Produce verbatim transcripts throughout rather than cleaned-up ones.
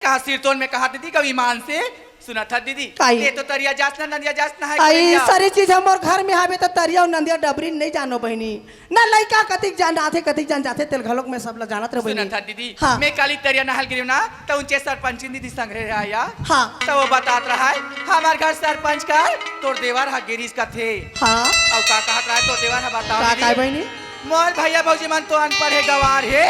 का सिरतोन में कहा दीदी, कभी ईमान से सुनत हस दीदी। काई? ये तो तरिया जास ना, नंदिया जास ना है, आई कोई सरी चीज हमर घर में हावे त तरिया अउ नंदिया डबरी नहीं जानो बहिनी। ना लइका कतिक जान आथे, कतिक जान जाथे, तेल घलोक में सब ला जानत रहे बहिनी। सुनत हस दीदी, हाँ। मैं काली तरिया नहाल गिरी ना, त उनचे सरपंच दीदी संग रहे आया। हाँ। त वो बतात रहा है, हमर घर सरपंच का तोर देवर हा गिरीस कथे। हाँ। अउ का कहत रहा है तोर देवर हा, बताओ का दीदी। काय बहिनी? मोर भैया भौजी मन तो अनपढ़ हे, गवार हे,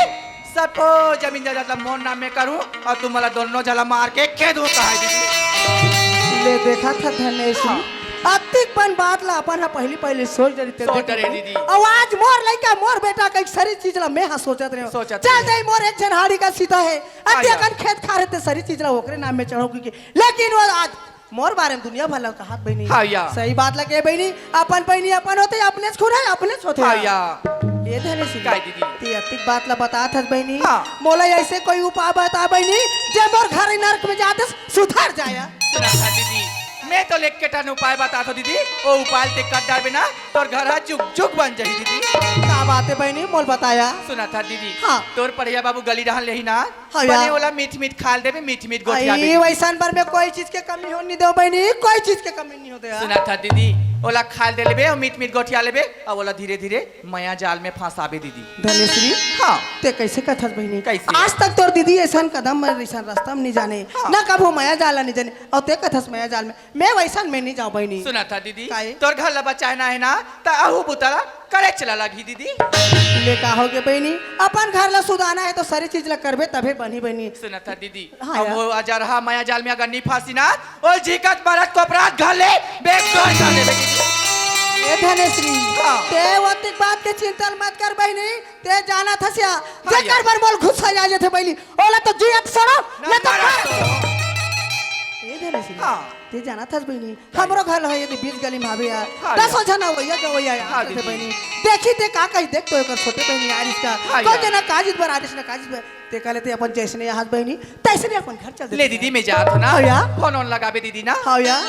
सबो जमीन जायदाद ला मोर नाम में करूं अउ तुमला दोनों झला मार के खेदहूं कहाय दीदी। ले देखत हस धनेश, हाँ। अतिक बन बात ला अपन हा पहली पहली सोच डरे ते सोच देख डरे ले। दीदी। अउ आज मोर लइका मोर बेटा कई सरी चीज ला मैं हा सोचत रहे हूं। सोचत चल रहे। जाई मोर एक झन हाड़ी का सीता है, हाँ अति यार। अकन खेत खार हे ते सरी चीज ला ओकरे नाम में चढ़ो की, लेकिन वो आज मोर बारे में दुनिया भर ला कहत बहिनी। हाँ या। सही बात लगे बहिनी, अपन बहिनी अपन होथे, अपनेच खून हे, अपनेच होथे। हाँ या। ये धनेश, काय दीदी? ते अतिक बात ला बतात हस बहिनी। हाँ। मोला ऐसे कोई उपाय बता बहिनी, जे मोर घर नरक में जात हे सुधर जाया। सुनत हस दीदी, मैं तो लेके ठन उपाय बतात हों दीदी, वो उपाय ते कर डारबे ना, तोर घर हा जुग जुग बन जाही दीदी। का बात हे बहिनी, मोला बताया। सुनत हस दीदी, हाँ। तोर पढ़िया बाबू गली डहन लेही ना, हाँ बने या। ओला मीठ मीठ खाल देबे, मीठ मीठ गोठिया आई, देबे। वैसन बर में कोई चीज के कमी होन नहीं देव बहिनी, कोई चीज के कमी नहीं होते यार। सुनत हस दीदी, ओला खाल दे लेबे अउ मीठ मीठ गोठिया लेबे, अउ ओला धीरे धीरे मया जाल में फंसाबे दीदी। धनेश्री, हाँ। ते कैसे कथस बहिनी? कैसे? आज तक तोर दीदी ऐसन कदम में, ऐसन रास्ता में नहीं जाने, हाँ। ना कभू मया जाल नहीं जाने, अउ ते कथस मया जाल में। मैं वैसन में नहीं जाऊं बहिनी। सुनत हस दीदी, काहे? तोर घर ला बचाना है ना, त अहू बुता ला करेच ला लगही दीदी। ले का होगे बहिनी, अपन घर ला सुधारना है त सरी चीज ला करबे तभे बनही बहिनी। सुनत हस दीदी, हाँ अब यार। वो अजरहा मया जाल में अगर नहीं फंसी ना, वो झिकत मरत कोपरात घर ले बेकार कर देबे दीदी। ए धनेश्री, हाँ। ते ओतिक बात के चिंता मत कर बहिनी, ते जानत हस या, हाँ जेकर यार। बर मोला गुस्सा आ जाथे बहिनी, ओला तो जियत सड़ो, ना न तो मरत मर। सड़ो। ए धनेश्री, हाँ। ते जानत हस बहिनी, हाँ। हमरो घर हे यदि बीच गली में हावे यार, हाँ दसो यार। झन अवैया गवैया यार हाँ आथे दीदी। बहिनी। देखी ते का कही, देख तो एकर छोटे बहिनी आरिस का, हाँ कोई यार। जना काजित बर आरिस ना काजित बर, ते कहले ते अपन जैसने आहस बहिनी, तैसने अपन घर चल देते ले हैं। दीदी, मैं जात हूँ ना। हाँ यार। फोन ओन लगाबे दीदी ना। हाँ यार।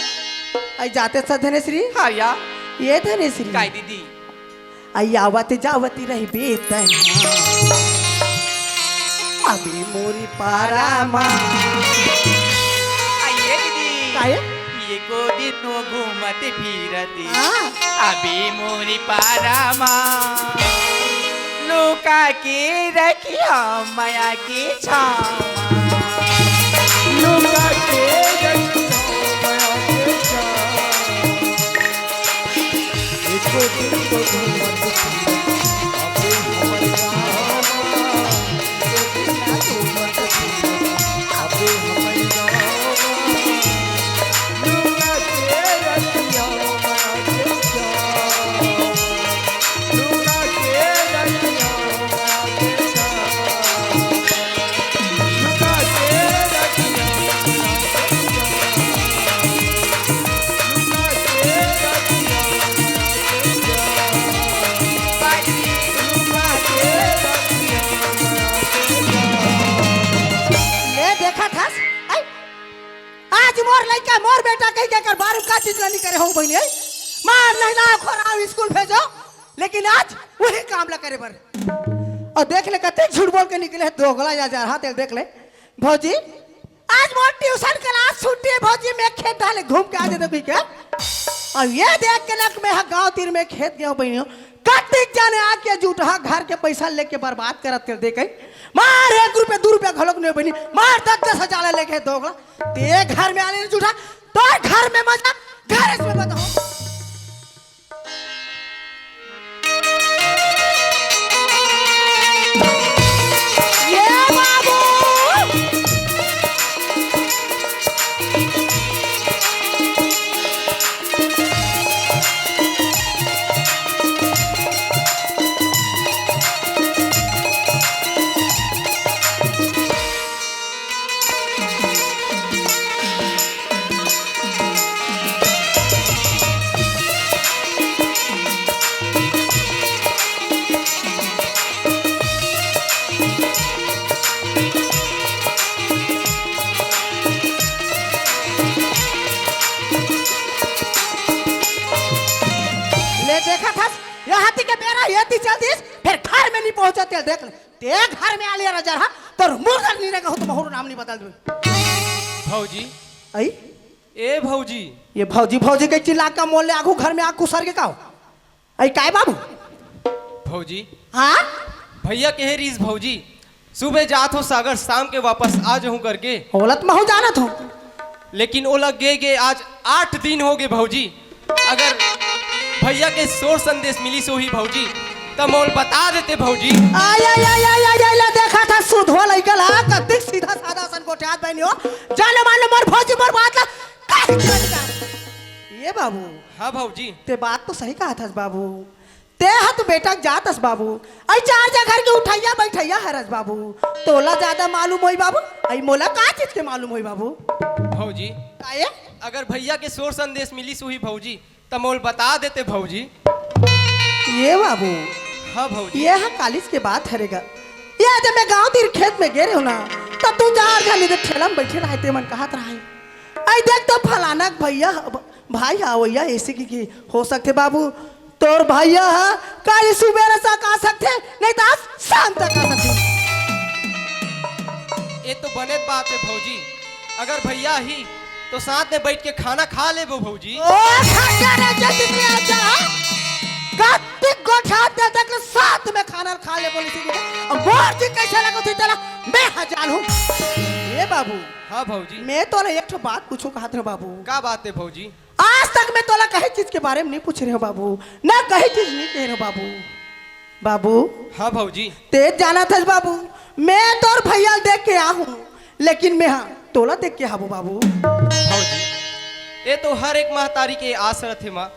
आई जाते सत धनेश्री। हाँ यार। ये धनेश्री। काय दीदी? आई आवत जावत रहिबे तैं। अभी मोरी पारा मा। आइए दीदी। काहे? एको दिनो घूमत फिरत। हाँ। अभी मोरी पारा मा। लुका के रखिया मया के छावा। लुका के रखिया मया के छावा। एको दिन तो घूमत फिरत अबे हमर गाँव मा। एको दिन तो घूमत फिरत अबे हमर गाँव मा। लुका के रखिया मया के छावा। लुका के रखिया मया के छावा। ले देखत हस, आई, आज मोर लइका, मोर बेटा कही के एकर बारू का चीज ला नहीं करे हो बहिनी, आई? मार नहीं ना खोराव स्कूल भेजो, लेकिन आज वही काम ला करे बर। अउ देख ले, कते झूठ बोल के निकले हे दोगला या जरहा, तेल देख ले। भौजी, आज मोर ट्यूशन क्लास छुट्टी हे भौजी, मैं खेत डाले घूम के आ जाते भी क्या? अउ ये देख के लग मैं ह गाँव तीर में खेत गया हूँ बहिनी, कतिक जाने आके जूठहा घर के पैसा लेके बर्बाद करत कर दे कहीं। मार एक रुपया, दू रुपया घलोक नहीं बहिनी, मार दस दस हजार ला लेके दोगला। ते घर में आले नहीं जूठा, तो घर में मजा, घर इसमें बताओ। ये बाबू। ले देखत हस, यहाँ ती के बेरा ये ती चल दिस, फिर घर में नहीं पहुँचा, तेल देख ले। ते घर में आले रह जा, हाँ? तोर मुर्दा नहीं रहेगा, हो तो महूर नाम नहीं बदल दूँ। भौजी। आई? ए भौजी। ये भौजी, भौजी के चिल्ला का मोल ले आगू घर में आग कुसर के का हो? आई काय बाबू? भौजी। हाँ? भैया कहे रहीस भौजी, सुबह जात हो सागर, शाम के वापस आ जाहूं करके। ओला त महू जानत हो। लेकिन ओला गे गे आज आठ दिन हो गए भौजी। अगर भैया के सोर संदेश मिलिस होही भौजी, त मोल बता देते भौजी। आय, आय, आय, आय, आय, आय, ला देखा था सुधवा लइका ला, कतिक सीधा साधा असन गोठियात बहिनी हो। जाने मान लो मोर भौजी मोर बात ला, काहे चल जा? ये बाबू। हाँ भौजी। ते बात तो सही कहा था बाबू। ते ह तो बेटा के जात हस बाबू, अई चार जगह के उठैया बैठैया हरस बाबू, तोला ज्यादा मालूम होई बाबू, अई मोला का चीज के मालूम होई बाबू? भौजी, काये? अगर भैया के सोर संदेश मिलिस होही भौजी, त मोल बता देते भौजी। ये बाबू, हाँ भौजी। ये ह कालिस के बात हरे गा। ये जब मैं गांव तीर खेत में गे रहेंव ना, त तू चार झन इधर ठेला में बैठे रहे, ते मन कहत रहे, "अई देख तो फलाना के भैया ह, भाई ह, वैया ऐसे की, की हो सकथे बाबू।" तोर भैया ह काली सुबेरे तक आ सकथे, नहीं त आज शाम तक आ सकथे। ये तो बने बात है भौजी, अगर भैया ही तो साथ में बैठ के खाना खा लेबो भौजी। ओ खट्टा रे जतिन रे आजा, कत्ती गोठा दे तक साथ में खाना खा लेबो लिसी। अब मोर जी कैसे लगो थी तेला, मैं हजार हूँ। ये बाबू। हाँ भौजी। मैं तोला एक ठो बात पूछूं कहत रहे बाबू। का बात है भौजी? आज तक मैं तोला कहीं चीज के बारे में नहीं पूछ रहे हो बाबू, ना कहीं चीज नहीं कह रहे हो बाबू। बाबू। हाँ भौजी। तेज जाना था बाबू, मैं तोर भैया ल देख के आ हूँ, लेकिन मैं हाँ तोला देख के आबो बाबू। भौजी, ये तो हर एक महतारी के आस रथे माँ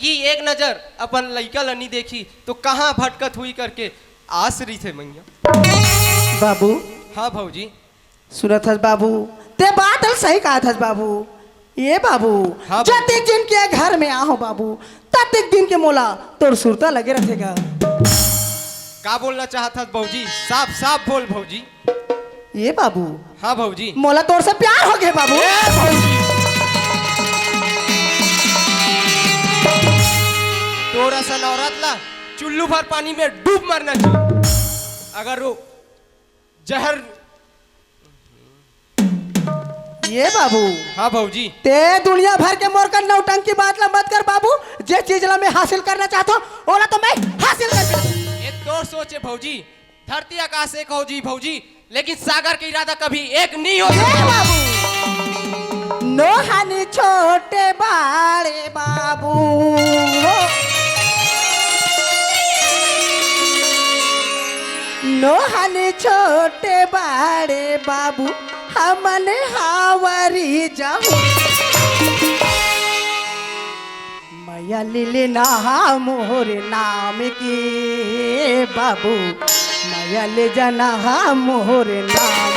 कि एक नजर अपन लइका ल नहीं देखी तो कहाँ भटकत हुई करके आस रही थे मैया। बाबू। हाँ भौजी। सुनत हस बाबू, ते बात ल सही कहत हस बाबू। ये बाबू, हाँ बाबू। जतिक दिन के घर में आहो बाबू, ततिक दिन के मोला तोर सुरता लगे रथे गा। का बोलना चाहत हस भौजी? साफ साफ बोल भौजी। ये बाबू। हाँ भौजी। मोला तोर से प्यार हो गए बाबू। ए भौजी। तोर असन औरत ला चुल्लू भर पानी में डूब मरना चाहिए। अगर वो जहर। ये बाबू। हाँ भौजी। ते दुनिया भर के मोर कर नौटंकी बात ला मत कर बाबू। जे चीज ला मैं हासिल करना चाहता हूँ, ओला तो मैं हासिल कर। ये तोर सोच है भौजी, धरती आकाश एक हो जी भौजी, लेकिन सागर के इरादा कभी एक नहीं हो ये सकता। बाबू। नोहनी छोटे बाड़े बाबू। नोहनी छोटे बाड़े बाबू, हमन हावरी जाहू। मया लीले नहा मोर नाम के बाबू, मया ले जाना हा मोर नाम।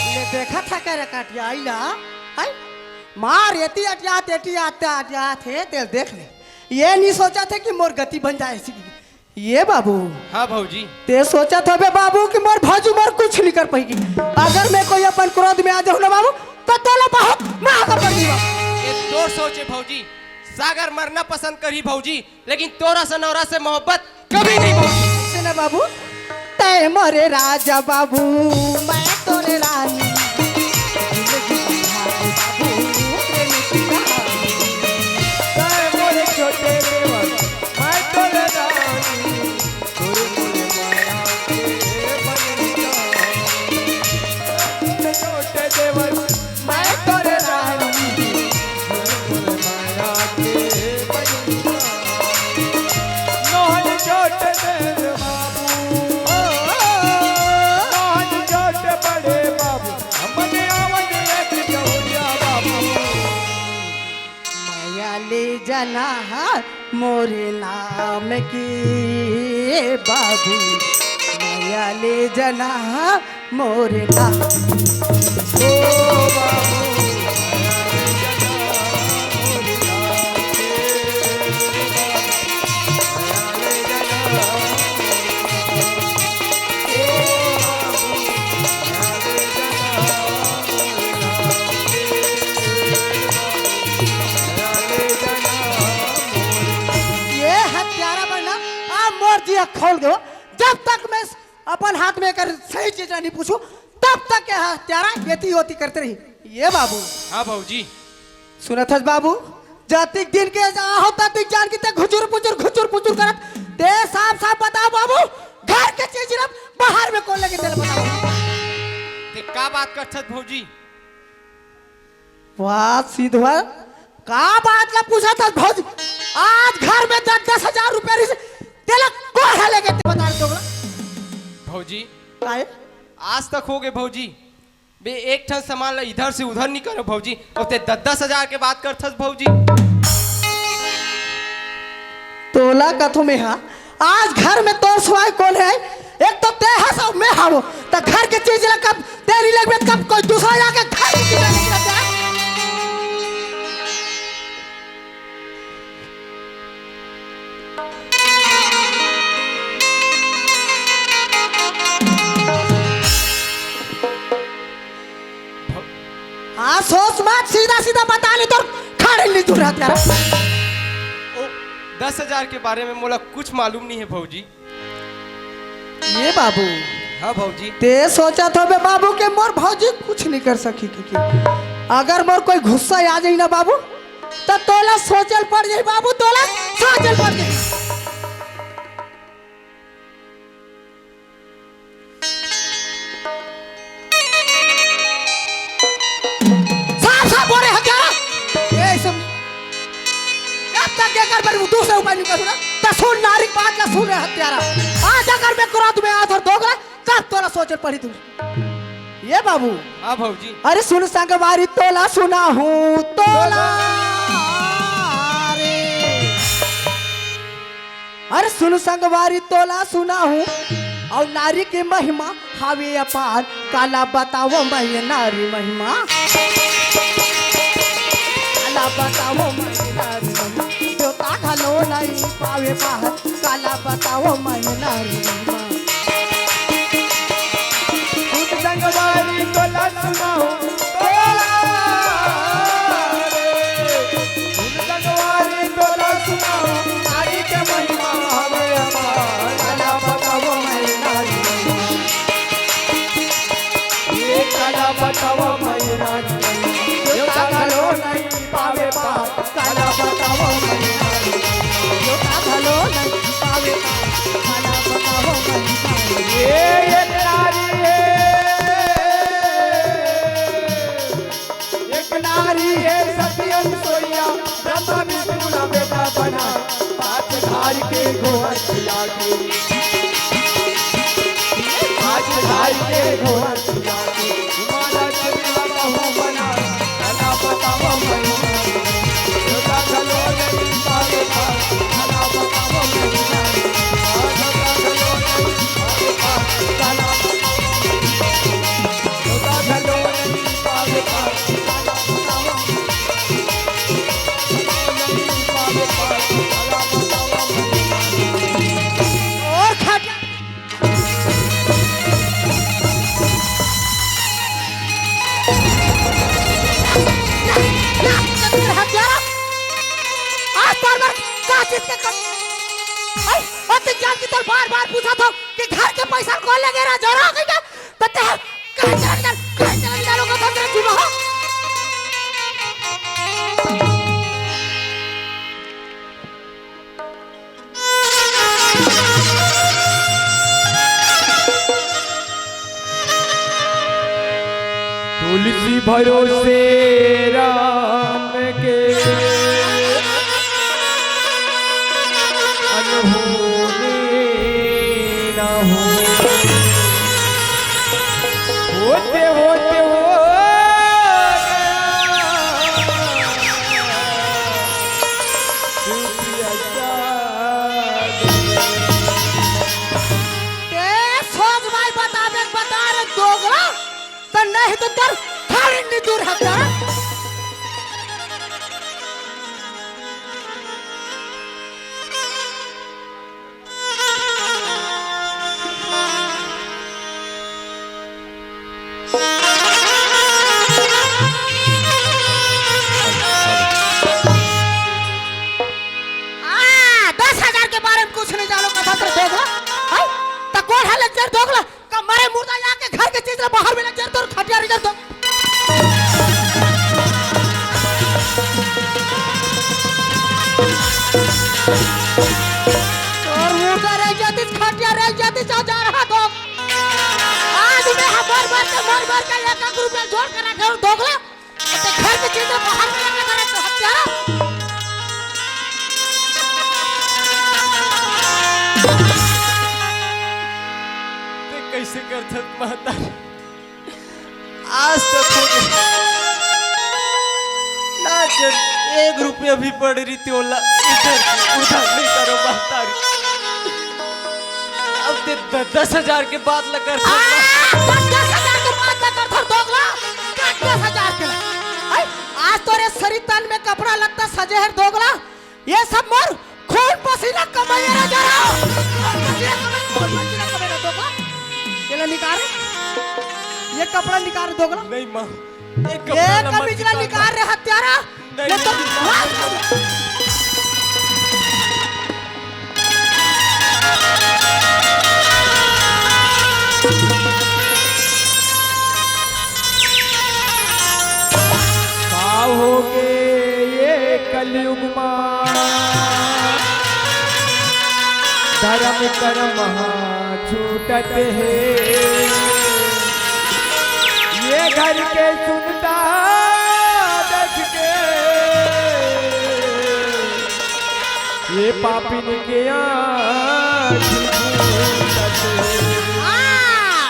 ले देखा था करे कटियाई ला, है? मार एती अटिया, तेटी आते अटिया थे, तेल देख ले। ये नहीं सोचा थे कि मोर गति बन जाए इसी। ये बाबू। हाँ भौजी। ते सोचा था बे बाबू कि मोर भाजू मोर कुछ नहीं कर पाएगी। अगर मैं कोई अपन क्रोध में आ जाऊँ ना बाबू, तो तोला बहुत महंगा पड़ गई बाबू। ये तोर सोचे भौजी, सागर मरना पसंद करी भौजी, लेकिन तोरा से नौरा से मोहब्बत कभी नहीं भौजी। ऐसे ना बाबू, तय मोरे राजा बाबू, मैं तोरे रानी। जना मोरे नाम के बाबू, मया ले जना मोरे नाम। ओ बाबू, ये हत्यारा बना, आ मोर जिया खोल दो। जब तक मैं अपन हाथ में कर सही चीज नहीं पूछू, तब तक ये हत्यारा येती योती करते रही। ये बाबू। हाँ भौजी। सुनत हस बाबू, जतिक दिन के जा हो ततिक जान की ते घुचुर पुचुर घुचुर पुचुर करत। ते साफ साफ बता बाबू, घर के चीज रख, बाहर में कौन लगे तेल बताओ। ते का बात करथस भौजी? वाह सिद्धवा, का बात ला पूछत हस भौजी? आज घर में दस दस हजार रुपया रहिस, तेला कोन ह लेगे ते बता दो। भौजी, काहे? आज तक हो गए भौजी, बे एक ठन सामान ला इधर से उधर नहीं करो भौजी, और ते दस दस हजार के बात करथस भौजी। तोला कथो में हा, आज घर में तोर सिवाय कौन है? एक तो ते हस अउ मैं हावो, त घर के चीज ला कब तेरी लगबे, कब कोई दूसरा जाके घर के चीज ला लेके जाए? हाँ, सोच मत, सीधा सीधा बता, नहीं तो खाड़े नहीं दूर रहते यार। ओ, दस हजार के बारे में मोला कुछ मालूम नहीं है भौजी। ये बाबू। हाँ भौजी। ते सोचत होबे बाबू के मोर भौजी कुछ नहीं कर सकी कि, कि अगर मोर कोई गुस्सा आ जाई ना बाबू, त तोला सोचल पड़ जाई बाबू, तोला सोचल पड़ जाई। साफ साफ बोले हत्यारा। ये सब जब तक एकर बर दूसरा उपाय नहीं करूँ ना, त सुन नारी के बात ला सुन रहे हत्यारा। आज अगर मैं क्रोध में आत हँव दोगला, तब तोला सोचे पड़ी तू। ये बाबू। हाँ भौजी। अरे सुन संगवारी तोला सुनाहूँ तोला। अरे अरे सुन संगवारी तोला सुनाहूँ, अउ नारी के महिमा हावे अपार। काला बतावो मैं नारी महिमा, काला बतावो मैं नारी महिमा, देवता घलो नहीं पावे बाहर। काला बतावो मैं नारी महिमा। सुन संगवारी तोला सुनाहूँ तोला। सुन संगवारी तोला सुनाहूँ, नारी के महिमा हवे अपार। काला बतावो मैं नारी महिमा। ये काला बतावो मैं नारी महिमा। देवता घलो नहीं पावे पार। काला बतावो मैं नारी महिमा। देवता घलो नहीं पावे पार। काला बतावो मैं नारी महिमा। ये एक नारी है। एक नारी है सती अनसुईया, ब्रह्मा विष्णु ला बेटा बना, पाँच धार के घोर पिया के, पाँच धार के घोर पिया के, उमा लक्ष्मी ला बहू बना। काला बतावो मैं, जोता घलो नहीं पावे पार। काला बतावो मैं, जोता घलो नहीं पावे पार। काला बतावो मैं, जोता घलो नहीं पावे पार। और खा जा। आज बार बार का चीज के कम? आई, और ते जान की तोर बार बार पूछा था कि घर के पैसा कौन लगे रहा, जोरा हो गई क्या? त तेहर कहे चला निकाल, कहे चला निकालो का धंधरा जुबा हो। तुलसी भरोसे राम के अनहोनी ना हो। होते होते हो गया। ले चल दोगला, का मरे मुर्दा यहाँ के घर के चीज ला बाहर में ले चल, तोर खटिया रह जात। तोर मुर्दा रह जातिस, खटिया रह जातिस, जा, जा रहा दोग। आज मैं हा मर मर के, मर मर के एक एक रुपया जोड़ के रखे हूँ दोगला। ते घर के चीज बाहर में लेके करे तो हत्यारा। ते कैसे करथस महतारी? आज तक हो गए। ना जब एक रुपया भी पड़ रही थी ओला इधर उधर नहीं करो महतारी। अब ते द-, दस हजार के बात लगा आ, दस हजार के बात लगा कर दोगला। दस हजार के ला। आई, आज तोरे सरी तन में कपड़ा लत्ता सजे हर दोगला। ये सब मोर खून पसीना कमाई रे जरा। खून पसीना कमाई, खून पसीना कमाई रे दोगला। ये ला निकाल रे। ये कपड़ा निकाल रे दोगला। नहीं माँ, ये ये कपड़ा ला मत कमीज ला निकाल माँ। निकाल रे हत्यारा। नहीं, ये तो नहीं, नहीं। का होगे ये कलयुग मा, धर्म कर्म हा छूटत हे। ये घर के सुनता देख के ये पापिन के आँखी फूटत हे। हाँ,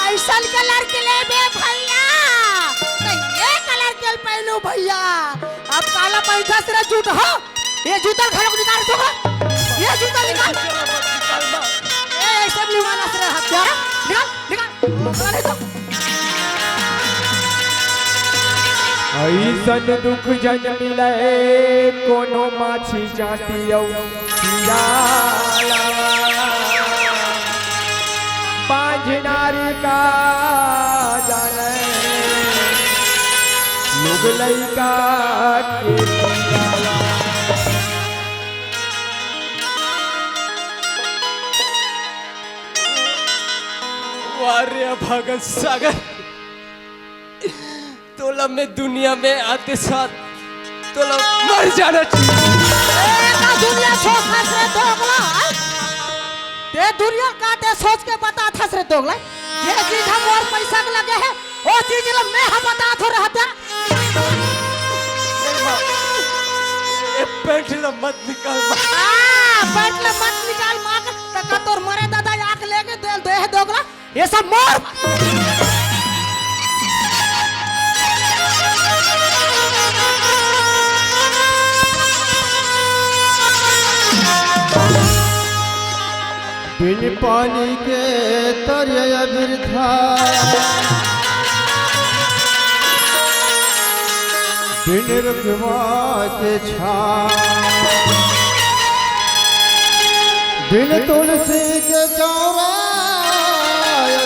अइसन कलर के लेबे भैया, त ये कलर के पहिनू भैया। अब काला पैसा से जूट हो, ये जूता घलोक निकाल दो, ये जूता निकाल। ए, ऐसे भी मानस रे हत्यारा, निकाल, निकाल। अइसन दुख झन मिलय कोनो माछी चाटी अउ कीरा ला। बांझ नारी का जानय लोग लइका के पीरा ला। वाह रे भगत सागर, तोला मैं दुनिया में आते साथ तोला मर जाना चाहिए। ए, का दुनिया सोच हस रे दोगला, हैं? ते दुनिया का ते सोच के बतात हस रे दोगला। ये चीज हम और पैसा के लगे है, वो चीज ला मैं हम बतात हो रहा था। ए, पैंट ला मत निकाल, माँ। आ, पैंट ला मत निकाल, माँ का, त का तोर मरे दादा आके लेके दे, दे है दोगला। ये सब मोर। बिन पानी के तरिया बिरथा, बिन रुखवा के छाँव, बिन तुलसी के चौरा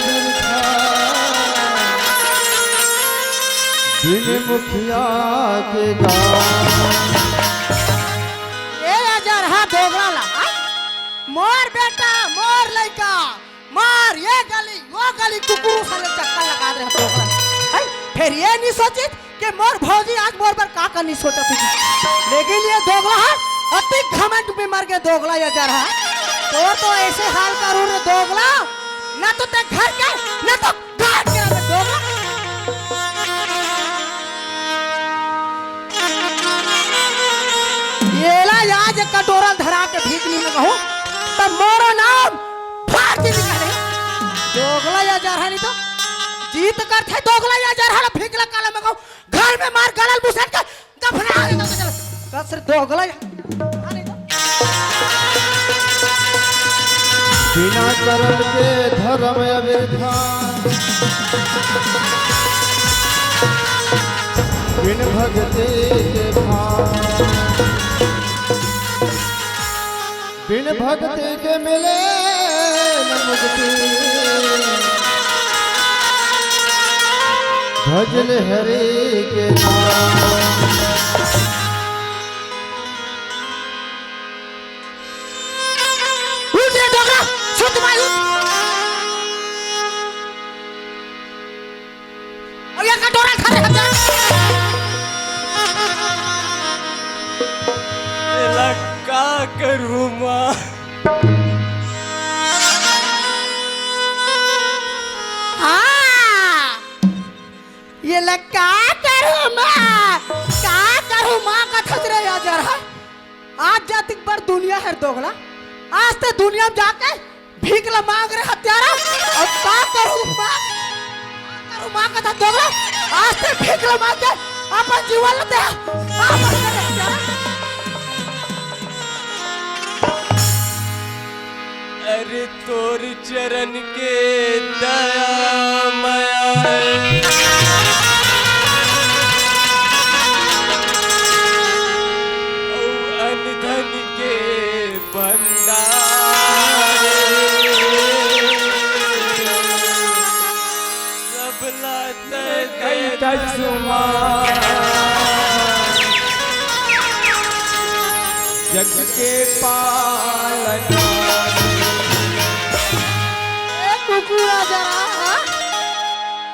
बिरथा, बिन मुखिया के गाँव। ए अजरहा दोगला ला, हाँ? मोर बेटा, मोर लइका, मार ये गली, वो गली, कुकुर साले चक्कर लगा दे हम लोग। हैं? फिर ये नहीं सोचिस कि मोर भौजी आज मोर बर का करनी सोचत होही। लेकिन ये दोगला है, अति घमंड में मर के दोगला ये जरहा। तो, तो ऐसे हाल करू रे दोगला, ना तो ते घर के, ना तो घाट के रे दोगला। येला आज कटोरा धरा के भीख नहीं मांगहूं, तब मोरो नाम भारती निकले। दोगला या जरहा नहीं तो जीत करथे, दोगला या जरहा ला भीख ला काला मंगाहूं, घर में मार गलल बुसट के दफना दे तो चल। कसर दोगला या। बिना करम के धर्म अबिरथा, बिन भक्ति के भाव। बिन भक्ति के मिले न मुक्ति, भजल हरि के नाम। उठ रे डोकरा, सुत भाई उठ। करहूँ माँ। हाँ, ये ला का करहूँ माँ, का करहूँ माँ कथस रे अजरहा। आज जातिक बड़ दुनिया हे रे दोगला, आज ते दुनिया में जाके भीख ला मांग रे हत्यारा, अउ का करहूँ माँ, का करहूँ माँ कथस दोगला, आज ते भीख ला मांग के अपन जीवन ला दे, आप हत्यारा। अरे तोर चरण के दया मया हे। अउ अन धन के भंडार। सब ला तैं दे दस माँ। जग के पालन। ए कुकुर अजरहा, हाँ?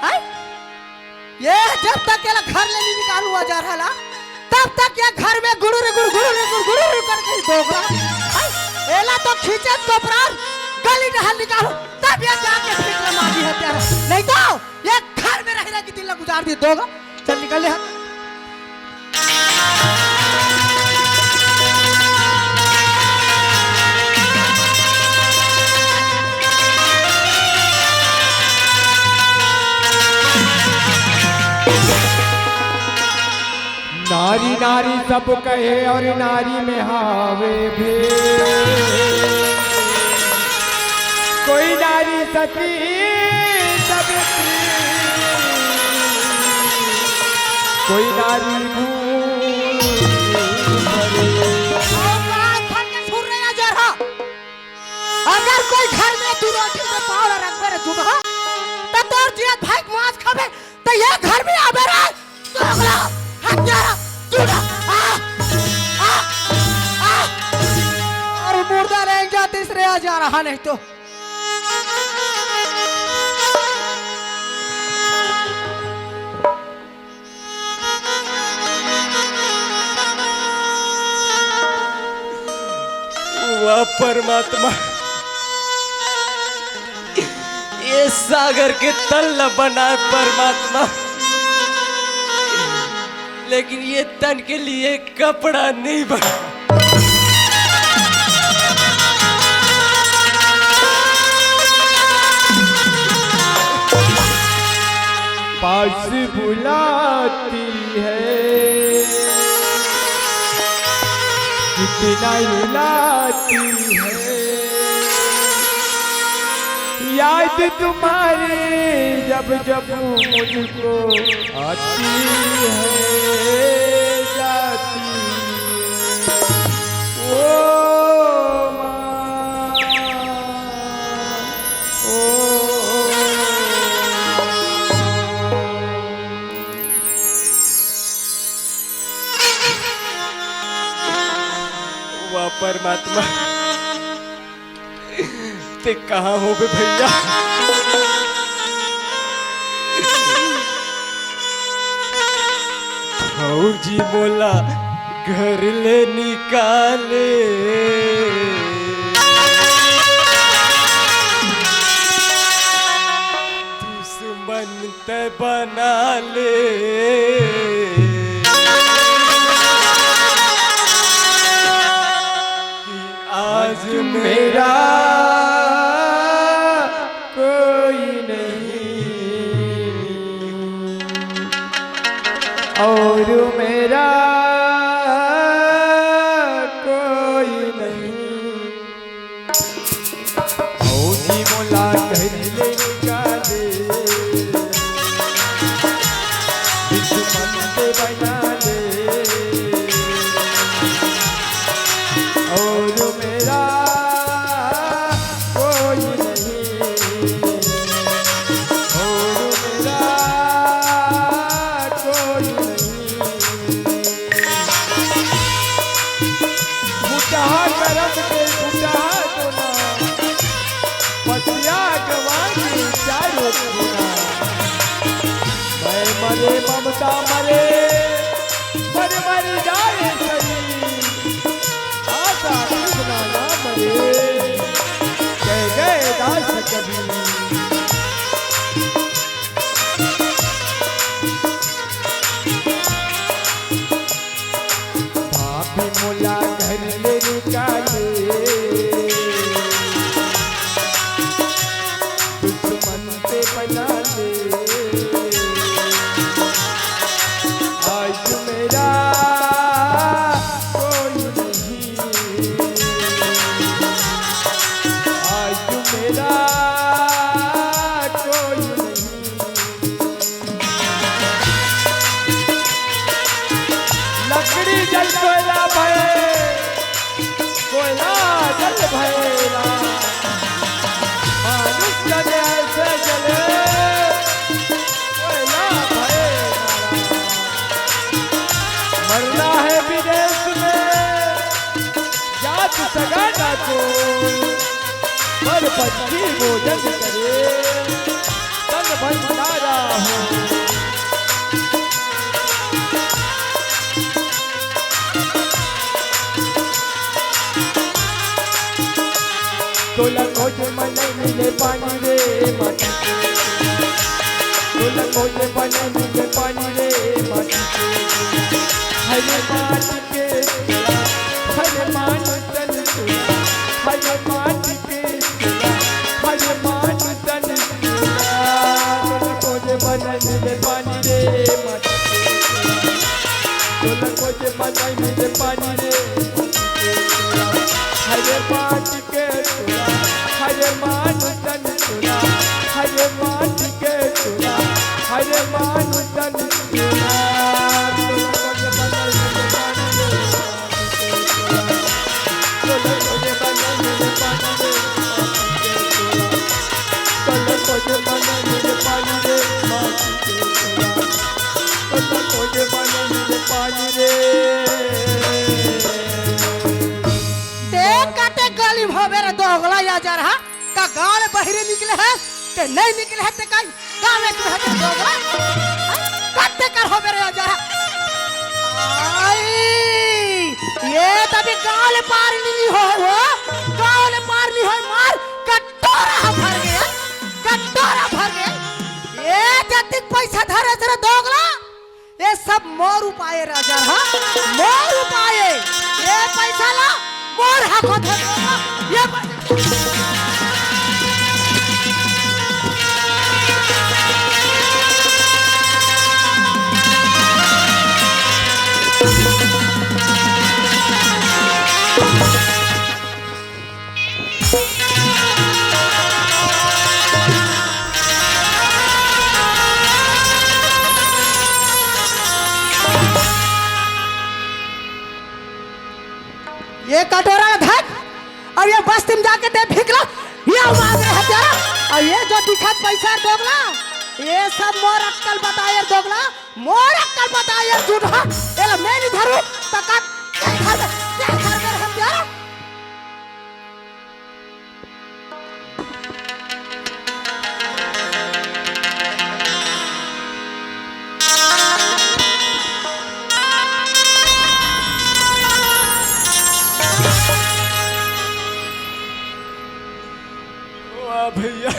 हैं? ये जब तक एला घर ले नइ निकालूँ अजरहा ला, तब तक ये घर में गुड़ुर गुड़, गुड़ुर गुड़, गुड़ुर करके ही दोगला। हैं? एला तो खींचे तो प्राण गली डहर निकालूँ, तब ये जाके भीख ला मांगी हत्यारा। नहीं तो ये घर में रह रह के दिन ला गुजार दिही दोगला। चल निकल ले। नारी नारी सब कहे अउ नारी में हावे भेद। कोई नारी सती सावित्री, कोई नारी भूल करे। औकात हट के सुन रे अजरहा। अगर कोई घर में दू रोटी में पाँव ला रखबे रे जुनहा, त तोर जियत भाई के मांस खाबे, त ये घर में आबे रे, दोगला, हत्यारा, जुनहा, आ, आ, आ। अउ मुर्दा रेंग जातिस रे अजरहा नहीं तो। वाह परमात्मा, ये सागर के तल ला बनाए परमात्मा, लेकिन ये तन के लिए कपड़ा नहीं बना। पास बुलाती है, कितना रुलाती है, याद तुम्हारी जब जब मुझको आती है, जाती है। ओ माँ, ओ, वाह परमात्मा, ते कहाँ होबे भैया? भौजी मोला घर ले निकाले, दुश्मन ते बना ले कि आज मेरा कोई नहीं और मेरा कोई नहीं। भौजी मोला घर ले निकाले, दुश्मन ते बना ले, और मेरा कोई नहीं, और मेरा कोई नहीं। फुटहा करम के फुटहा कोना, पतिया गवा के चारों कोना। मैं मरे ममता मरे, मर मर जाए सही। आशा कुछ भाभी मोला घर ले निकाले, दुश्मन से बना ले। आज मेरा कोई नहीं, आज मेरा कोई नहीं। लकड़ी जल कोयला भय, कोयला जल भय राम। मानुष जल ऐसे जले, कोयला भय नारायण। मरना है विदेश में, जात सगा ना कोई, पर पंछी भोजन करे, तन भंडारा हो। तोला खोजे म नइ मिले पानी रे माटी के। तोला खोजे म नइ मिले पानी रे माटी के। हरे माटी के, हरे माटी तन के, हरे माटी के, हरे माटी तन के। तोला खोजे म नइ मिले पानी रे माटी के। तोला खोजे म नइ मिले पानी रे। हरे माटी के चूड़ा, हरे मानु तन चूड़ा, हरे माटी के चूड़ा, हरे मानु तन चूड़ा। तोला खोजे म नइ मिले पानी रे। तोला खोजे म नइ मिले पानी रे। तोला खोजे म नइ मिले पानी रे। ते कते गली म होबे रे दोगला या जरहा, का गाँव ले बहिरे निकले हे, ते नइ निकले हे, ते का गाँव में तू हे ते दोगला? कते कर होबे रे या जरहा? आई, ये तभी गाँव ले पार नइ होय वो, गाँव ले पार नइ होय मार, कटोरा ह भर गे, कटोरा भर गे। ये जतिक पैसा धरे रे दोगला, ये सब मोर उपाय राजा, हाँ, मोर उपाय। ये पैसा ला मोर हाथ होथे, ये पैसा ये कटोरा ला धर, अउ ये बस्ती म जाके दे फेंक ला, ये मांग रहे हत्यारा, अउ ये जो दिखत पैसा दोगला, ये सब मोर अक्कल बताए दोगला, मोर अक्कल बताए झूठा, एला मैं नइ धरू, त का, के धर, के धर हत्यारा? वाह भैया,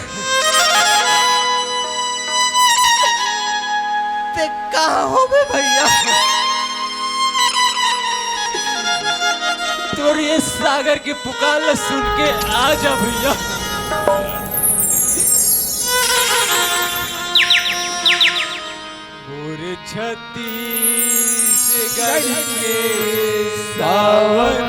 ते कहाँ होबे भैया? तोर ये सागर के पुकार ला सुन के आ जा भैया। मोर छत्तीसगढ़ के सावन,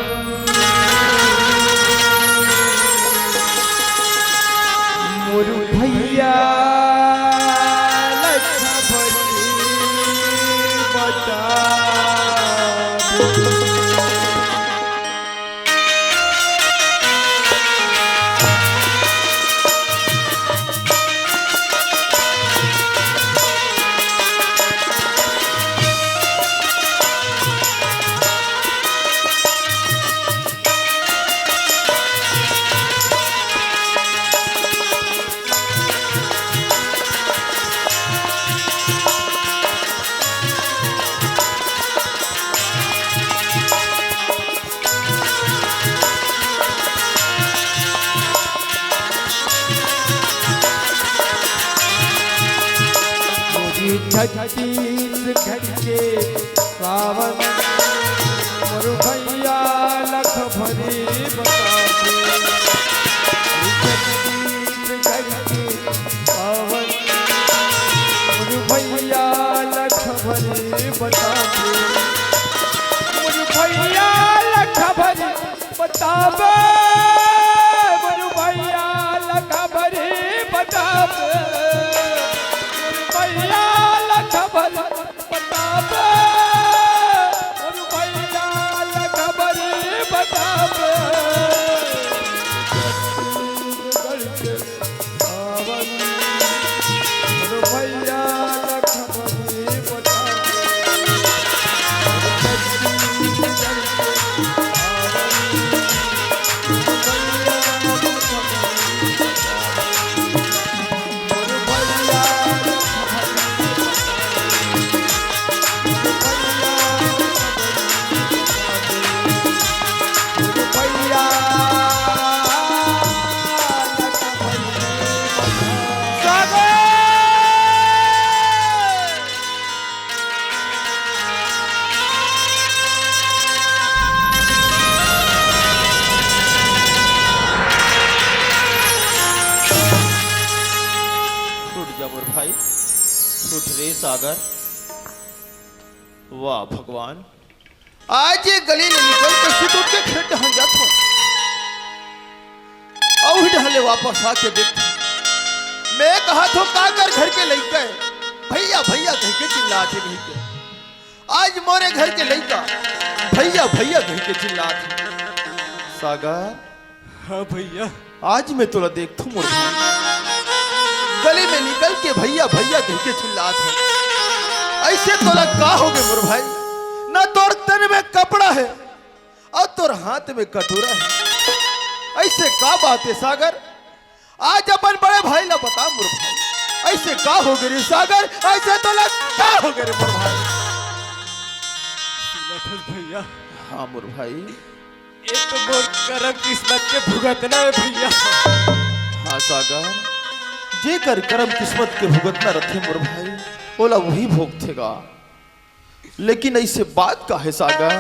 मोर भैया लखा भरी बता। छत्तीसगढ़ के सावन, मोर भैया लख भरी बताबे। छत्तीसगढ़ के सावन, मोर भैया लख भरी बताबे। मोर भैया लख भरी बताबे, मोर भैया लख भरी बताबे, मोर भैया लख भरी बताबे, मोर भैया लख भरी बताबे। छत्तीसगढ़ के सावन, मोर भैया लख भरी बताबे। छूट जा मोर भाई, छूट रे सागर। वाह भगवान, आज ये गली ले निकल के सुतुर के खेत डहन जात हो, अउ उही डहन ले वापस आके देख, मैं कहा थो का कर घर के लइका है, भैया भैया कह के चिल्लात हे कह के। आज मोरे घर के लइका भैया भैया कह के चिल्लात हे। सागर, हाँ भैया। आज मैं तोला देखथों मोर भाई, गली में निकल के भैया भैया कह के चिल्लात हे। ऐसे तोला का होगे मोर भाई? ना तोर तन में कपड़ा है अउ तोर हाथ में कटोरा है। ऐसे का बात है सागर? आज अपन बड़े भाई ला बता मोर भाई, ऐसे का होगे रे सागर? ऐसे तोला का होगे रे मोर भाई? सुनत हस भैया? हाँ मोर भाई। ये तो मोर करम किस्मत के भुगतना है भैया। हाँ सागर, जेकर करम किस्मत के भुगतना रथे मोर भाई, ओला उही भोगथे गा। लेकिन ऐसे बात का है सागर?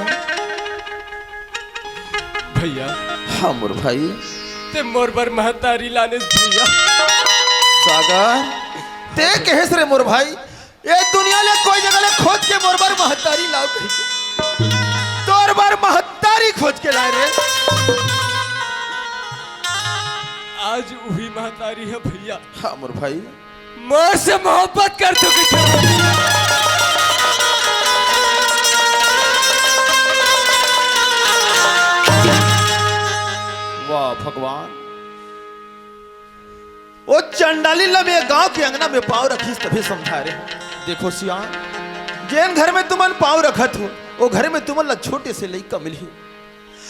भैया। हाँ मोर भाई। ते मोर बर महतारी लानेस भैया। सागर, ते कहेस रे मोर भाई, ये दुनिया ले कोई जगह ले खोज के मोर बर महतारी लाव कहि के। तोर बर महतारी खोज के लाय रे। आज उही महतारी है भैया। हाँ मोर भाई। मोर से मोहब्बत कर चुकी है। वाह भगवान। ओ चंडाली ल मैं गांव के अंगना में पांव रखिस तभे समझा रे। देखो सियान, जेन घर में तुमन पांव रखत हो, ओ घर में तुमन ला छोटे से लइका मिलही।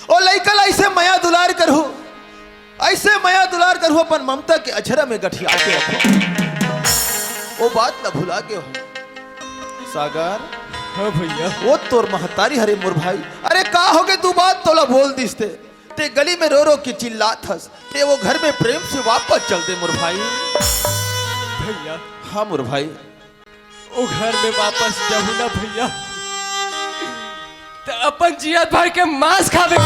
ओ लइका ला ऐसे मया दुलार करहू, ऐसे मया दुलार करहू, अपन ममता के अछरा में गठिया के रखो। ओ बात ला भुला गे हो सागर। हाँ भैया। ओ तोर महतारी हरे मोर भाई। अरे का होगे तू बात तोला बोल दिस ते? ते गली में रो रो के चिल्लात हस, ते वो घर में प्रेम से वापस चल दे मोर भाई। भैया। हाँ मोर भाई। ओ घर में वापस जाहूं ना भैया, त अपन जियत भाई के मांस खावे के।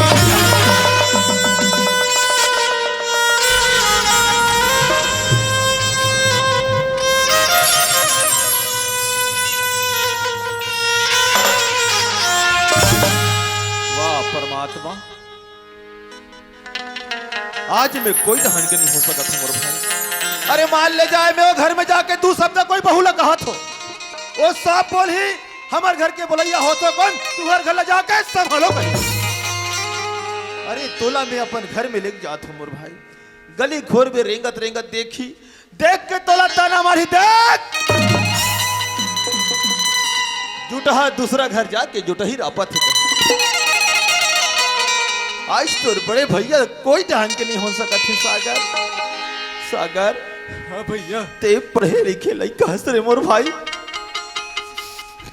वाह परमात्मा। आज मैं कोई डहन के नहीं हो सकत हूँ मोर भाई। अरे मान ले जाए, मैं वो घर में जाके तू शब्द कोई बहू ला कहत हो, वो साफ बोलही, हमर घर के बोलैया हो तो कौन, तुहर घर ला जाके संभालो कहीं। अरे तोला मैं अपन घर में लेके जात हूँ मोर भाई, गली खोर में रेंगत रेंगत देखी, देख के तोला ताना मारही, देख। जुटहा दूसरा घर जाके जुटही रापत हे। आज तोर बड़े भैया कोई डहन के नहीं हो सकत हे सागर। सागर। हाँ भैया। ते पढ़े लिखे लइका हस रे मोर भाई।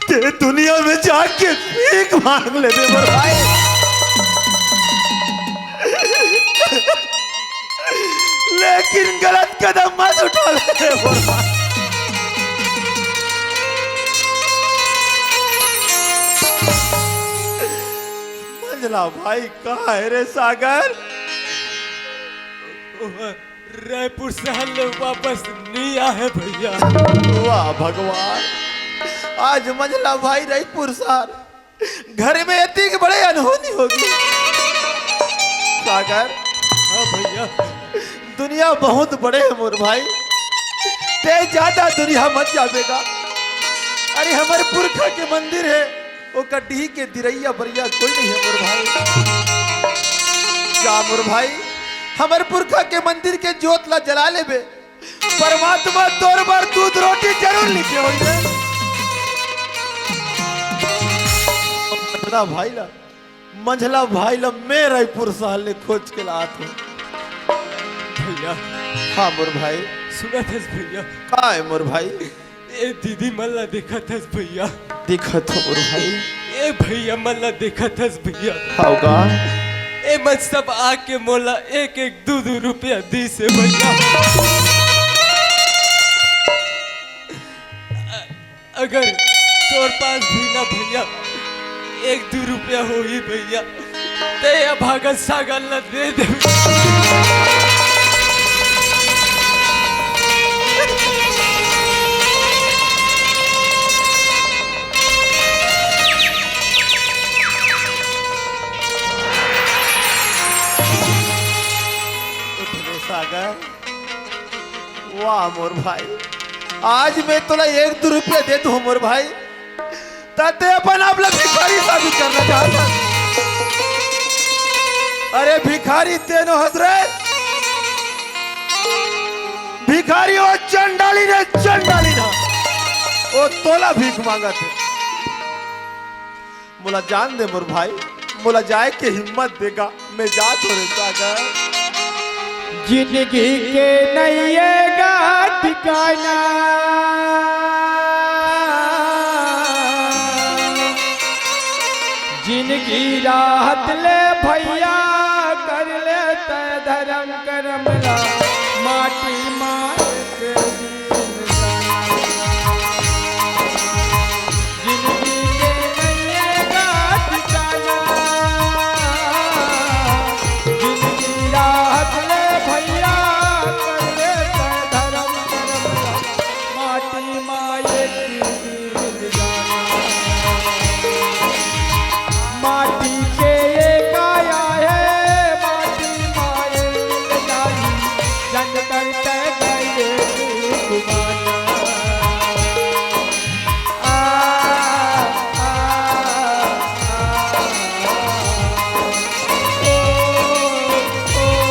ते दुनिया में जाके भीख मांग लेबे मोर भाई, लेकिन गलत कदम मत उठा ले मोर भाई। मंझला भाई कहाँ हे रे सागर? रायपुर शहर ले वापस नहीं आए भैया। वाह भगवान, आज मंझला भाई रायपुर शहर, घर में इतनी बड़े अनहोनी होगे। सागर, हाँ भैया। दुनिया बहुत बड़े हे मोर भाई, ते ज्यादा दुनिया मत जाबे गा। अरे हमर पुरखा के मंदिर हे, ओ कटही के दिरैया बरिया कोई नहीं हे मोर भाई। जा मोर भाई, हमर पुरखा के मंदिर के जोत ला जला लेबे, परमात्मा तोर बर दूध रोटी जरूर लिखे होई रे। मंझला भाई ला, मंझला भाई ला मैं रायपुर शहर ले खोज के लात हूँ। भैया। हाँ मोर भाई। सुनत हस भैया? का हे मोर भाई? ए दीदी मन ला देखत हस भैया? देखत हो मोर भाई। ए भैया मन ला देखत हस भैया? हव गा। ए मन सब आके मोला एक एक दू दू रुपया दीस हे भैया। अगर तोर पास भी ना भैया एक दू रुपया होही भैया, ते अभागन सागर ला दे दे। उठ रे सागर, वाह मोर भाई, आज मैं तोला एक दू रुपया दे दूँ मोर भाई, त ते अपन आप ला भिखारी साबित करना चाहत हस। अरे भिखारी ते नो हस रे, भिखारी ओ चंडाली रे चंडाली ना, ओ तोला भीख मांगत हे। मोला जान दे मोर भाई, मोला जाए के हिम्मत दे गा, मैं जात हूँ रे सागर। जिंदगी के नइये गा ठिकाना, जिंदगी राहत ले भैया कर ले तैं धरम करम ला, माटी मार के जिंदगी के नइये गा ठिकाना, जिंदगी राहत ले भैया कर ले तैं धरम करम ला, माटी माए की जाना। माटी के ये काया हे, माटी माए मिल जाही, जन करते गए गुमाना। आ, आ, आ, आ, ओ, ओ, ओ, ओ,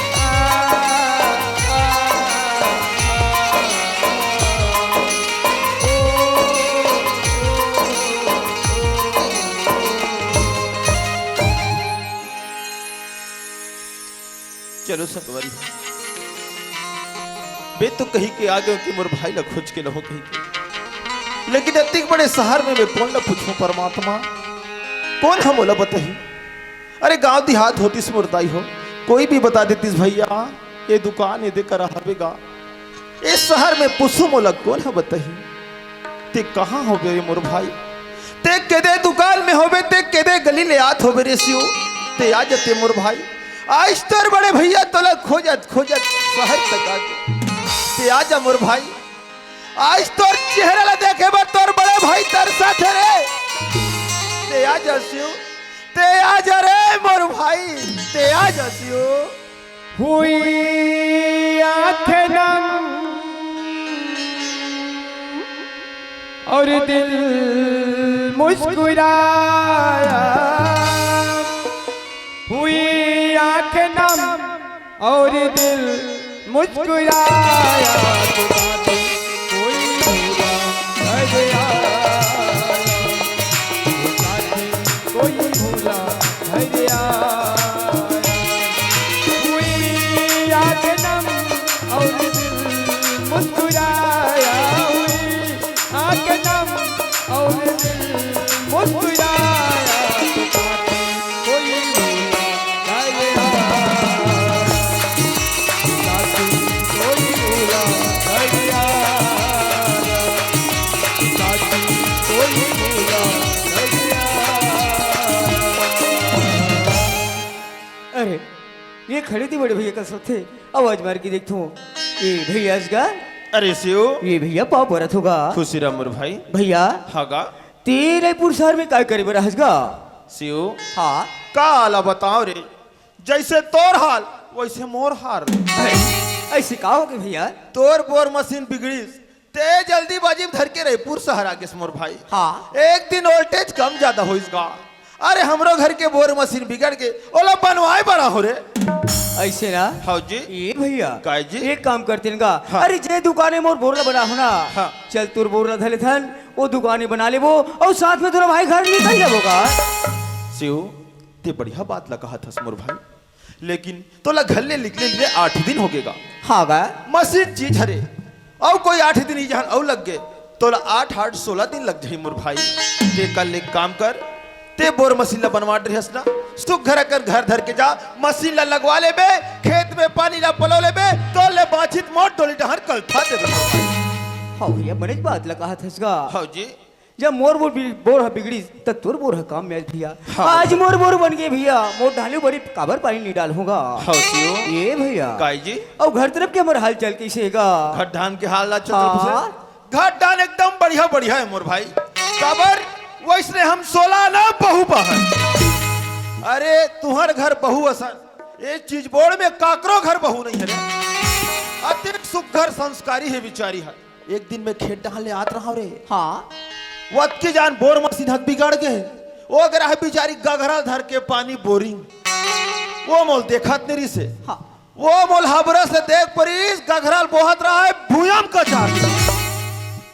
आ, आ, आ, ओ, ओ, ओ, ओ। चलो संगवारी, मैं तो कही के आ गयो कि मोर भाई ला खोज के लहो कही के, लेकिन अतिक बड़े शहर में मैं कोन ला पूछूं परमात्मा, कोन ह मोला बताही? अरे गांव देहात होतिस मोर दाई हो, कोई भी बता देतिस भैया, ये दुकान ये दे करा हवे गा। ए शहर में पुसु मोला कोन ह बताही? ते कहाँ होबे रे मोर भाई? ते केदे दुकान में होबे, ते केदे गली ले आत होबे रे सियो? ते आ जाते मोर भाई। आज तोर बड़े भैया तोला खोजत खोजत शहर तक आ गए। ते आ जा मोर भाई। आज तोर चेहरा ला देखे बर तोर बड़े भाई तरसत हे रे। ते आ जा सियो। ते आ जा रे मोर भाई। ते आ जा सियो। हुई आंखें नम और दिल मुस्कुराया, हुई आंखें नम और दिल मुस्कुराया, तो बातें कोई भूला घर आया, तो बातें कोई भूला घर आया। हुई आंखें नम और दिल मुस्कुराया, हुई आंखें नम और दिल मुस्कुराया, तो बातें कोई भूला घर आया। साथी कोई भूला घर आया, साथी कोई भूला ये खड़े थे बड़े भैया का साथे, आवाज मार के देखथों। ए भैया, आज का अरे शिव, ये भैया पाँव परत हों गा। खुशी रह मोर भाई। भैया, हाँ गा। ते रायपुर शहर में काय करे बर हस गा? शिव, हाँ। का आला बताओ रे, जैसे तोर हाल वैसे मोर हाल। ऐसे का हो गे भैया? तोर बोर मशीन बिगड़िस, ते जल्दीबाजी में धर के रायपुर शहर आ गेस मोर भाई। हाँ। एक दिन वोल्टेज कम ज्यादा होइस गा। अरे, हमरो घर के बोर मशीन बिगड़ गे, ओला बनवाए बर आहों रे। ऐसे ना? हाँ जी। ए भैया, काय जी? एक काम करतेन गा। हाँ। अरे, जे दुकाने मोर बोर ला बनाहूं ना, हाँ। चल तोर बोर ला धर लेथन, ओ दुकाने बना लेबो, अउ साथ में तोर भाई घर निकल जाबो गा। शिव, ते बढ़िया बात ला कहत हस मोर भाई, लेकिन तोला घर ले निकले ले आठ दिन हो गे गा। हाँ गा। मशीन चीज हरे, अउ कोई आठ दिन ही जहन अउ लग गे, तोला आठ आठ सोलह दिन लग जाही मोर भाई। ते कल एक काम कर, ते बोर मशीन ला बनवा डरिहस ना, सुग्घर अकन घर धर के जा, मशीन ला लगवा लेबे, खेत में पानी ला पलो लेबे, तोर ले बांचित मोर डोली डहर कलथा देबे। हाँ भैया, बनेच बात ला कहत हस गा। हाँ जी। जब मोर बोर बि-, बोर ह बिगड़िस, त तोर बोर ह काम में आइस भैया। हाँ। आज मोर बोर बन गे भैया, मोर ढालू बरी काबर पानी नइ डालहूं गा। हाँ, शिव। ए भैया। काय जी? अउ घर तरफ के हमर हाल चाल कइसे हे गा? घर धान के हाल ला चल हाँ। घर धान एकदम बढ़िया, बढ़िया हे मोर भाई। काबर? वइसने हम सोला ना बहू बहन। अरे, तुंहर घर बहू असन, ए चिचबोड़ में काकरो घर बहू नइ हे रे। अतेक सुग्घर संस्कारी हे बिचारी ह। एक दिन मैं खेत डहर ले आत रहंव रे। हाँ। वतकी जान बोर मशीन ह बिगड़ गे। ओ गे रहे बिचारी गघरा धर के पानी बोरिंग। ओ मोला देखत नइ रिहिस हे। हाँ। ओ मोला हबरा से देख परिस, गघरा ल बोहत रहे, भुइयां म कचार।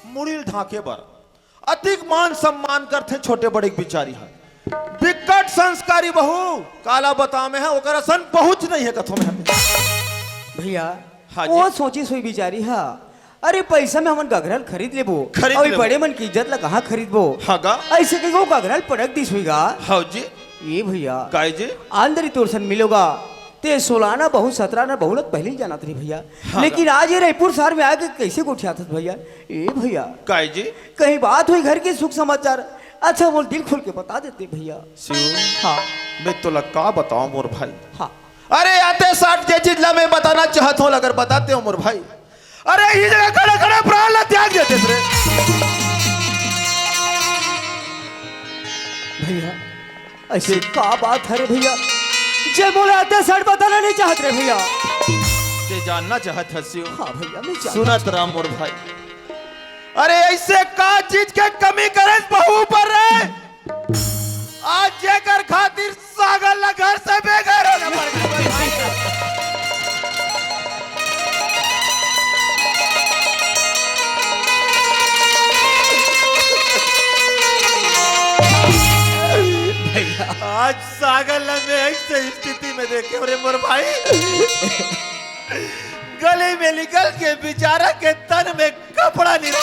मुड़ी ल ढांके बर। अतिक मान सम्मान करथे छोटे बड़े के बिचारी ह। बिकट संस्कारी बहू, काला बतांव मैं ह, ओकर असन बहुंच नइ हे कथों मैं ह। भैया, हाँ जी। ओ सोचिस होही बिचारी ह, अरे पइसा में हमन गघरा ल खरीद लेबो, खरीद अउ ए लेबो। बड़े मन के इज्जत ला कहाँ खरीदबो? हाँ गा। अइसे कहिके ओ गघरा ल पटक दिस होही गा। हाँ जी। ए भैया, काय जी? आन दरी तोर सन मिलों गा, ते सोलाना बहू, सतराना बहू ल त पहिली जानत रहेंव भैया। हाँ लेकिन गा। आज ए रइपुर सहर में आके कइसे गोठियाथस भैया? ए भैया। काय जी? कहीं बात होही घर के सुख समाचार? अच्छा, मोला दिल खोल के बता देते भैया। शिव, हाँ। मैं तोला का बतावंव मोर भाई? हाँ। अरे, आते साठ जे चीज ला मैं बताना चाहत हंव, अगर बताते हंव मोर भाई, अरे, इही जगह खड़े खड़े प्राण ला त्याग देतेस रे। भैया, अइसे का बात हरे भैया, जे मोला आते साठ बताना नइ चाहत रे भैया? ते जानना चाहत हस शिव? हाँ भैया, मैं जानना सुनत रह मोर भाई। अरे, अइसे का चीज के कमी करेस बहू ऊपर रे? आज जेकर खातिर सागर ला घर से बेघर होना पड़ गे। भैया। आज सागर ला मैं अइसे स्थिति में देखेंव रे मोर भाई। गली में निकल के बिचारा के तन में कपड़ा नइ रहे।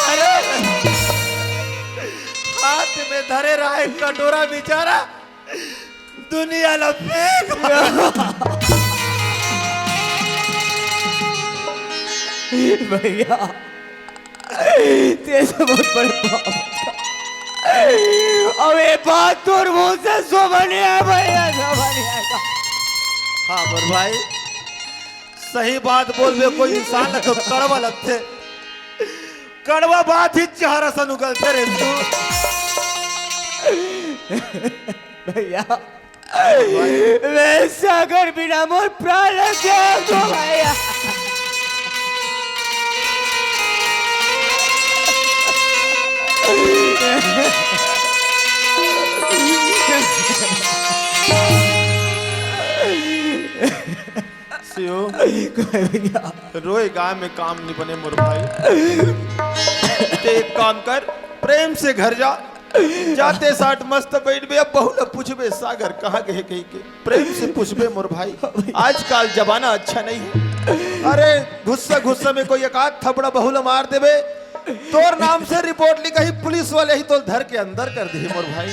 हाथ में धरे रहे कटोरा बिचारा, दुनिया ला फेंक। भैया, ते तो बहुत बड़े पाप। अब ये बात तोर मुंह से शोभा नइ हे भैया, शोभा नइ हे। हाँ, मोर भाई, सही बात बोलबे, कोई इंसान ला तो कड़वा लगथे। कड़वा बात ही जहर असन उगलथे रे तू। भैया, मैं सागर बिना मोर प्राण त्याग दो भैया। शिव, काय भैया? रोए गाय में काम नइ बने मोर भाई। ते एक काम कर, प्रेम से घर जा, जाते साठ मस्त बइठबे, अब बहू ला पूछबे, "सागर कहाँ गे?" कहिके प्रेम से पूछबे मोर भाई। आजकल जमाना अच्छा नइ हे। अरे, गुस्सा गुस्सा में कोई एक आध थपड़ा बहू ला मार देबे, तोर नाम से रिपोर्ट लिखाही, पुलिस वाले ही तोला धर के अंदर कर दिही मोर भाई।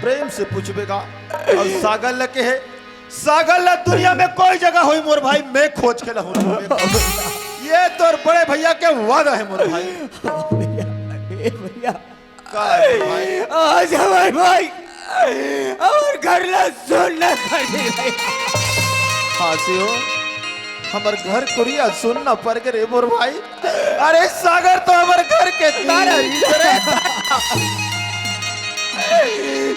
प्रेम से पूछबे गा। अउ सागर ला कहे, सागर ला दुनिया में कोई जगह होही मोर भाई, मैं खोज के लाहूं। ये तोर बड़े भैया के वादा हे मोर भाई। भैया, ए भैया, का हे भाई? आज हमर भाई, हमर घर ला सुन्ना कर दे भैया। हाँ शिव, हमर घर कुरिया सुन न पर गे रे मोर भाई। अरे सागर तो हमर घर के तारा ही रे।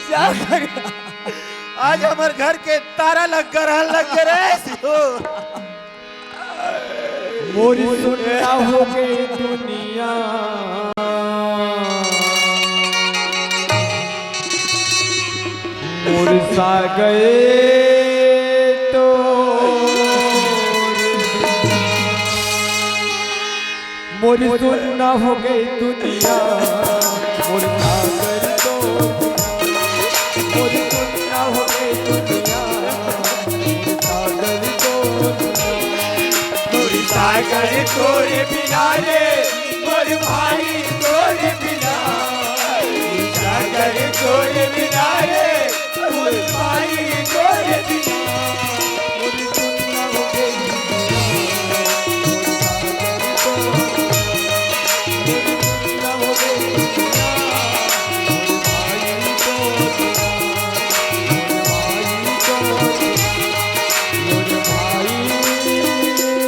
सागर, आज हमर घर के तारा लग ग्रहण लग गे रे शिव। मोरी सुन्ना हो गई दुनिया, मोर सागर तो मोरी सुन्ना हो गई दुनिया, मोर सागर तो मोरी सुन्ना हो गई दुनिया, मोर सागर तो मोर सागर तोरे बिना रे, मोर भाई तोरे बिना, सागर तोरे बिना रे, मोर भाई तोरे बिना, मोर सुन्ना हो गई दुनिया, मोर सागर तो मोर सुन्ना हो गई दुनिया, मोर भाई तोरे बिना, मोर भाई तोरे बिना,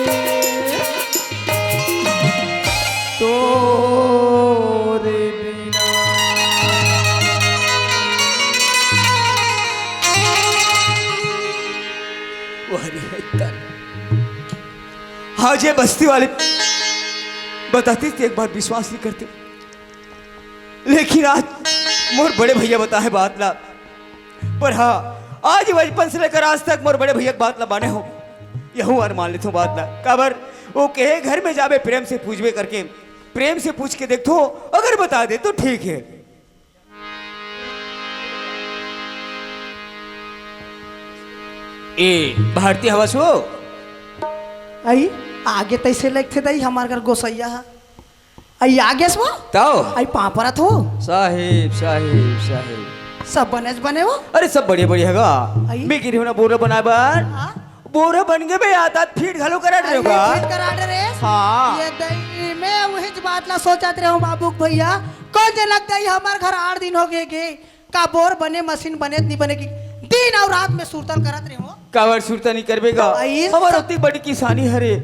मोर भाई तोरे बिना। वाह रे, हे तर। हाँ, जे बस्ती वाले बताते थे, एक बार विश्वास नहीं करते, लेकिन आज मोर बड़े भैया बताए बात ला। पर हाँ, आज बचपन से लेकर आज तक मोर बड़े भैया के बात ला माने हो, यहू अरमान लेथों बात ला। काबर, वो कहे घर में जाबे प्रेम से पूछबे करके, प्रेम से पूछ के देखथों, अगर बता दे तो ठीक है। ए भारती हवस हो? आई, आगे तैसे लगथे दई हमार घर गोसैया हा। आई आगेस वो? तौ? आई पाँव परत हो? साहेब, साहेब, साहेब। सब बनेच बने हो? अरे, सब बढ़िया, बढ़िया गा। आई? मैं गिरी हूँ ना बोरा बनाए बर। हाँ? बोरा बन गे बे, आत, आत फीट घलो करा अरे, डरे होगा। फीट करा डरे? हाँ। ये दई, मैं उहीच बात ला सोचत रहे हूँ, बाबू के भैया। कौन जनक दई हमार घर आठ दिन हो गए गे। का बोर बने, मशीन बने, नहीं बने कि दिन अउ रात में सुरतल करत रहे हो। काबर सुरता नहीं करबे गा? आई हमार सब ओती बड़ी किसानी हरे।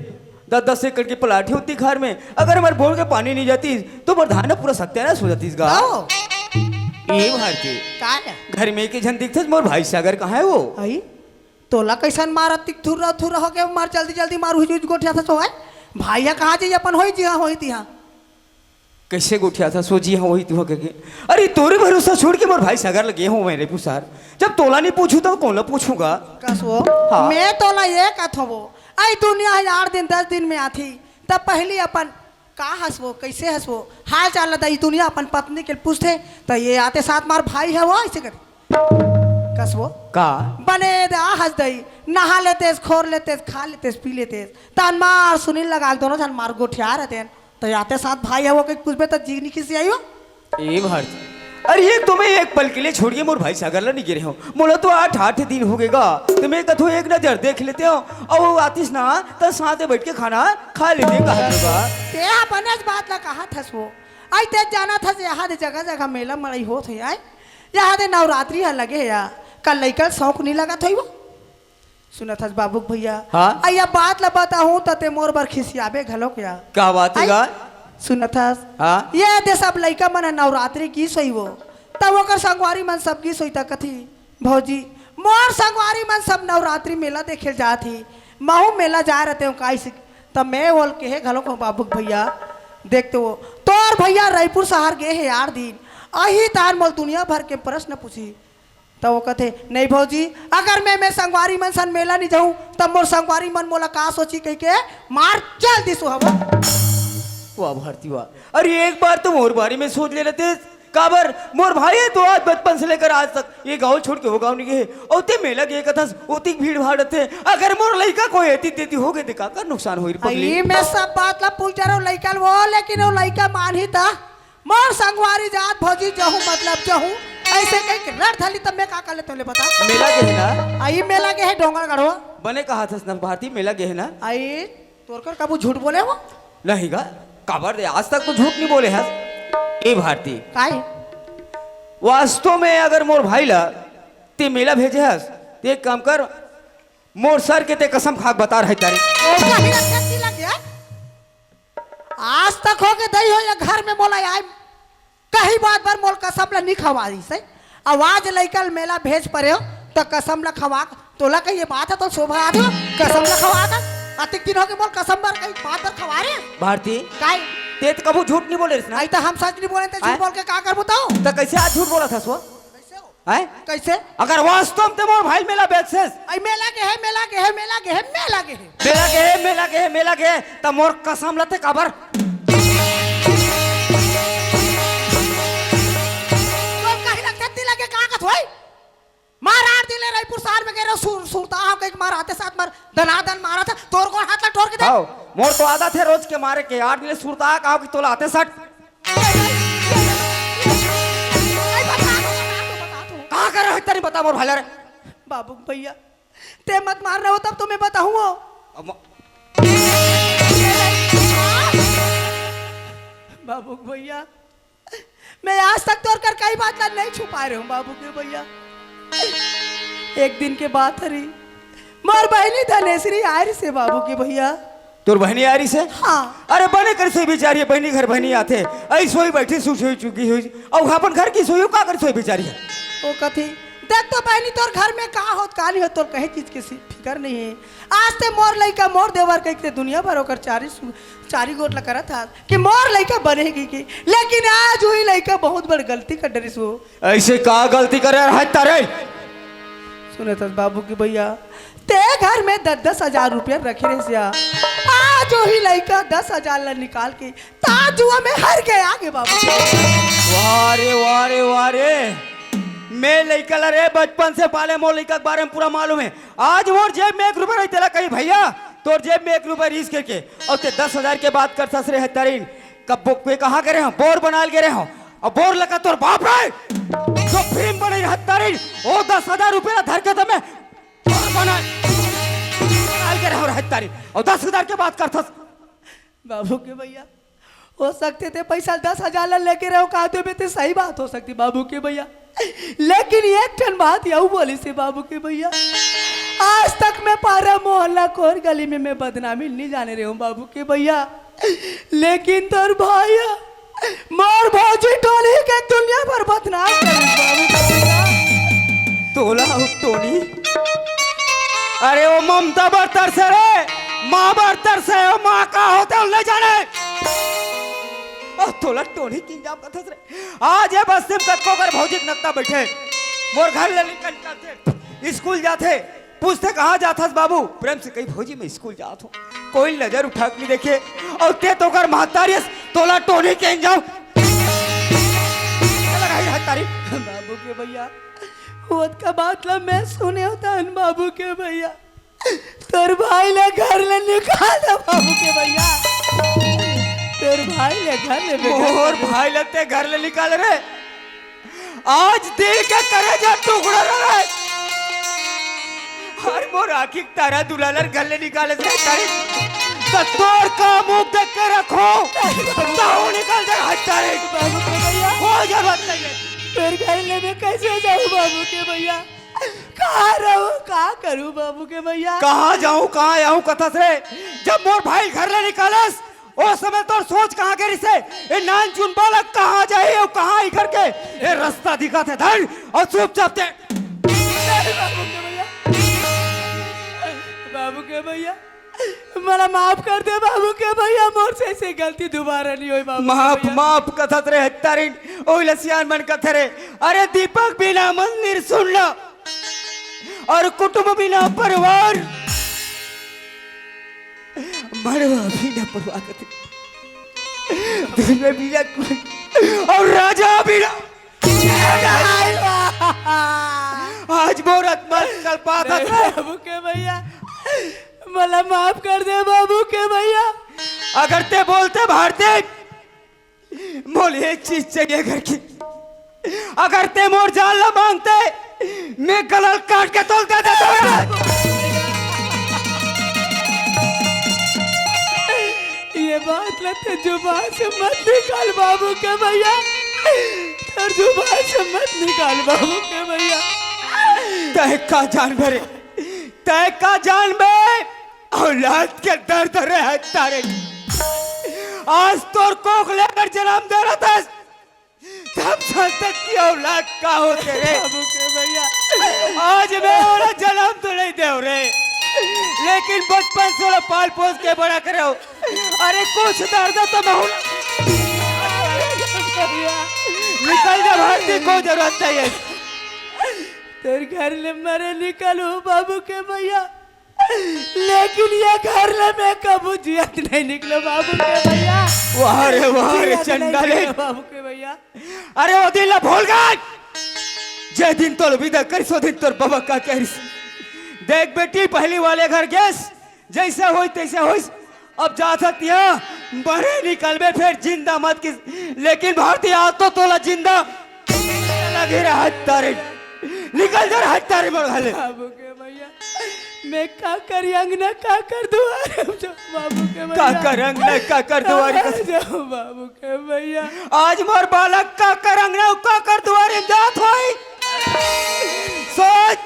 दस दस एकड़ के प्लाट हे ओती खार में, अगर हमर बोर के पानी नहीं जातिस, तो मोर धान ह पूरा सत्यानाश हो जातिस गा। आओ। ए भारती, का है? घर में के झन दिखथस, मोर भाई सागर कहाँ है वो? आई, तोला कैसन मारत तिक थुर्रा थुर्रा होके मार जल्दी जल्दी मार हुई हुई गोठिया था सो है। भाई है कहाँ जी अपन होई जी हाँ होई ती हाँ। कैसे गोठिया था सो जी हाँ होई ती हाँ करके। अरे तोरे भरोसा छोड़ के मोर भाई सागर लगे हूँ मेरे पुसार। जब तोला नहीं पूछू तो कौन ला पूछूंगा? कसो, हाँ। मैं तोला ये कथो वो, आई दुनिया है आठ दिन दस दिन में आथी, तब पहली अपन का हस वो, कैसे हस वो, हाल चाल ल दई दुनिया अपन पत्नी के पूछथे, त ये आते साथ मार भाई है वो, ऐसे करे। कस वो? का? बने दा हस दई, नहा लेतेस, खोर लेतेस, खा लेतेस, पी लेतेस, तन मार सुनील लगा दोनों झन मार गोठिया रहते हैं, त आते साथ भाई है वो के पूछबे त जीनी खिसी आई हो? ए भारती, अरे एक तो मैं एक पल के लिए छोड़िए मोर भाई सागर ला नहीं गिरे हो, मोला तो आठ आठ दिन हो गएगा, तो मैं कथो एक नजर देख लेते हो, और वो आतिस ना, त साथे बैठ के खाना खा लेते कहा होगा। ते हा बनेच बात ला कहा थस वो, आई ते जाना थस यहाँ दे जगह जगह मेला मड़ई होत है, आई यहाँ दे नवरात्रि हा लगे है या, कल लइकल शौक नहीं लगा थोई वो। सुनत हस बाबूक भैया? हाँ? अइया बात ल बताहूँ त ते मोर बर खिसियाबे घलोक या। का बात हे आई? गा? सुनत हस? हाँ? ये दे सब लइका मन ह नवरात्रि गिस होई वो, तब ओकर संगवारी मन सब गिस होई त कथी, "भौजी, मोर संगवारी मन सब नवरात्रि मेला देखे जात ही, महू मेला जाए रहते हो काइसे?" त मैं ओल केहे घलोक हूँ बाबूक भैया, देखते वो, तोर भैया रईपुर शहर गे हे यार दिन, अही तार मोल दुनिया भर के प्रश्न पूछी। त वो कथे, "नहीं भौजी, अगर मैं, मैं संगवारी मन सन मेला नहीं जाऊं, तब मोर संगवारी मन मोला का सोची?" कहिके मार चल दिस हवा। वाह भारती वाह, अरे एक बार तो मोर बारे में सोच ले रहते, काबर मोर भाई है तो आज बचपन से लेकर आज तक ये गांव छोड़ के वो गांव नहीं गए, और ते मेला गए कथस, ओतिक भीड़ भाड़ रहते, अगर मोर लइका कोई एती तेती हो गए, ते का, का नुकसान होई रे पगली? अरे मैं सब बात ला पूछ रहा हूँ लइका वो, लेकिन वो लइका मान ही था। मोर संगवारी जात भौजी जहूँ मतलब जहूँ, ऐसे कही के रट धली तब मैं का कर लेते ले बता। मेला गे हे ना? आई मेला गे हे डोंगरगढ़ हो। बने कहा थस ना भारती मेला गे हे ना? आई तोर कर कबू झूठ बोले हो? नहीं गा, काबर दे आज तक तो झूठ नहीं बोले हस। ए भारती। काहे? वास्तव में अगर मोर भाई ला ते मेला भेजे हस, ते एक काम कर, मोर सर के ते कसम खा के बता रहे तारी। ओ, कहीं रखे तिलक यार। आज तक हो के दई हो या घर में मोला आए, कहीं बात बर मोर कसम ला नहीं खवाइस हे। अब आज लइका ल मेला भेज परे हो, त कसम ला खवा, तोला कही ये बात हे, तो शोभा आथे हो, कसम ला खवा दा। अतिक दिन हो के मोर कसम बर कहीं बात बर खवा रे। भारती, काय? ते त कभू झूठ नहीं बोले रहिस ना? आई त हम सच नहीं बोले, ते झूठ आय? बोल के का करबो तउ? त कैसे आज झूठ बोलत हस वो? कैसे हो? हैं? कैसे? अगर वास्तव में ते मोर भाई मेला बेचसेस। आई मेला गे हे, मेला गे हे, मेला गे हे, मेला गे हे। मेला गे हे, मेला गे हे, मेला गे हे, त मोर कसम लते काबर? तोर कहीं लगथे तिलक के का कथ होई? मार आठ दिन ले रईपुर शहर में गे रहो, सुर-, सुरता हो के मार आते साथ मार दनादन मारा था, तोर कोन हाथ ला टोर के दे? हाव, मोर तो आदत हे रोज के मारे के, आठ दिन ले सुरता कहा कि तोला आते साथ। नहीं, बता दो, बता दो, बता दो। कहाँ कर रहे तेरी बता मोर भाला रे? बाबू भैया, ते मत मार रहे हो तब तो मैं बताऊँ हो। अब म- बाबू भैया, मैं आज तक तोर कर कई बात ला नहीं छुपा रहे हूँ बाबू के भैया। एक दिन के बात हरी, मोर बहनी धनेश्वरी आ रही से बाबू के भैया। तोर बहनी आ रही से? हाँ। अरे बने कर से बिचारी बहनी घर बहनी आथे, ऐ सोई बैठी सु सोई चुकी हुई, और अपन घर की सोई का कर सोई बिचारी है। ओ कथी, देख तो बहनी तोर घर में का होत का नहीं होत, तोर कहे चीज के सी-, फिकर नहीं है। आज ते मोर लइका मोर देवर कहिके दुनिया भर ओकर चारी सु-, चारी गोट ला करत हस कि मोर लइका बने की, की। लेकिन आज वही लइका बहुत बड़ गलती कर डरिस हो। ऐसे का गलती करे रहत तारे? सुने तस बाबू के भैया, ते घर में दस दस हजार रुपया रखे रहे सिया। आज वही लइका दस हजार ला निकाल के ताजुआ में हर गया आगे बाबू। वाह रे, वाह रे, वाह रे। मैं लइका ला रे बचपन से पाले, मोर लइका के बारे में पूरा मालूम है। आज मोर जेब में एक रुपया नहीं, तेला कही भैया तोर जेब में एक रुपया रीस करके, और ते दस हजार के बात करथस रे हत्तारिन। कब बो-, मैं कहाँ गे रहे हूँ? बोर बनाल गे रहे हूँ। और बोर लगा तोर बाप रे, जो फिल्म बनाई हत्तारिन, वो दस हजार रुपया धर के तो मैं बोर बनाल, बनाल गे रहे हूँ हत्तारिन। और दस हजार के बात करथस। बाबू के भैया, हो सकथे ते पैसा दस हजार ला लेके रहो, का देबे ते सही बात हो सकथे बाबू के भैया। लेकिन एक ठन बात यहू बोलिस हे बाबू के भैया, आज तक मैं पारा मोहल्ला कोर गली में मैं बदनामी नहीं जाने रहे हूँ बाबू के भैया। लेकिन तोर भाई मोर भौजी टोली के दुनिया भर बदनाम करिस बाबू के भैया। तोला अउ टोनी, अरे वो ममता बर तरसे रे, माँ बर तरसे, वो माँ का होथे वो नहीं जाने। ओ तोला टोनी किंजाम कथस रे। आज ये बस्ती में तको कर भौजी के नक्ता बैठे। मोर घर ले निकल जाथे, स्कूल जाथे, पूछथे कहाँ जाथस बाबू? प्रेम से कही भौजी मैं स्कूल जात हूँ। कोई नजर उठा के नहीं देखे। और ते तो कर महतारी हस, तोला टोनी किंजाम। लगाई रहत तारी। बाबू के भैया, ओतका बात ला मैं सुने होता हन बाबू के भैया। तोर भाई ला घर ले निकाल दे बाबू के भैया। तोर भाई ला घर ले बेघर मोर कर दे। भाई ला ते घर ले निकाल रे। आज दिल के करेजा टुकड़ा रे। हर मोर आँखी के तारा दुलालर घर ले निकाले से तारी। त तोर का मुंह देख के रखो। ताऊ निकाल दे हत्तारिन। बाबू के भैया। कोई जरूरत नहीं है। तोर घर ले मैं कैसे जाऊँ बाबू के भैया? कहाँ रहूं, का करूं बाबू के भैया? कहाँ जाऊं, कहाँ आऊं कथस रे? जब मोर भाई घर ले निकालस, ओ समय तोर सोच कहाँ गे रिसे? ए नानचुन बालक कहाँ जाही अउ कहाँ इकर के? ए रस्ता दिखत हे धन अउ चुपचाप ते। नहीं बाबू के भैया, बाबू के भैया, मोला माफ कर दे बाबू के भैया, मोर से ऐसे गलती दोबारा नहीं होई बाबू के माफ, भैया। माफ कथस रे हत्तारिन, ओइला सियान मन कथे रे। अरे दीपक बिना मंदिर सुन्न, अउ कुटुंब बिना परिवार, मड़वा बिना परिवार कथे, दुनिया बिना कोई, अउ राजा बिना। आज मोर आत्मा कलपात हे। बाबू के भैया, मोला माफ कर दे बाबू के भैया। अगर ते बोलते भारती, मोला एक चीज चाहिए घर की। अगर ते मोर जान ला मांगते, मैं गला ल काट के तोल दे देता। ये बात ला ते जुबान से मत निकाल बाबू के भैया, ते जुबान से मत निकाल बाबू के भैया। तय का जान भरे तैं का जानबे औलाद के दर्द रे हत्यारे। आज तोर कोख लेकर जन्म दे रहा था, तब जानता कि औलाद का होथे रे। बाबू के भैया। आज मैं ओला जन्म तो नहीं देव रे, लेकिन बचपन से ओला पाल पोस के बड़ा करे हो। अरे कुछ दर्द तो मैं हूँ। निकल जा भारती, कोई जरूरत नहीं है। तोर घर ले मरे निकलू बाबू के भैया, लेकिन ये घर ले मैं कबू जियत नहीं निकलो बाबू के भैया। वाह रे, वाह रे, जियत नहीं चंडाले। निकलो बाबू के भैया। अरे वो दिन ला भूल गए, जे दिन तोर विदा करिस, वो दिन तोर बाबा का करिस। देख बेटी, पहली वाले घर गेस, जैसे होई तैसे होई। अब जा सकती है, मरे निकलबे फिर जिंदा मत किस, लेकिन भारती आज तो तोला जिंदा लगे रहा तारे। निकल जा रहा तारे मोर घर ले। बाबू के भैया, मैं का करी अंगना का कर दुआरे, हम जाओ बाबू के भैया। का कर अंगना का कर दुआरे? हम जाओ बाबू के भैया। आज मोर बालक का कर अंगना का कर दुआरे जात होई। सोच,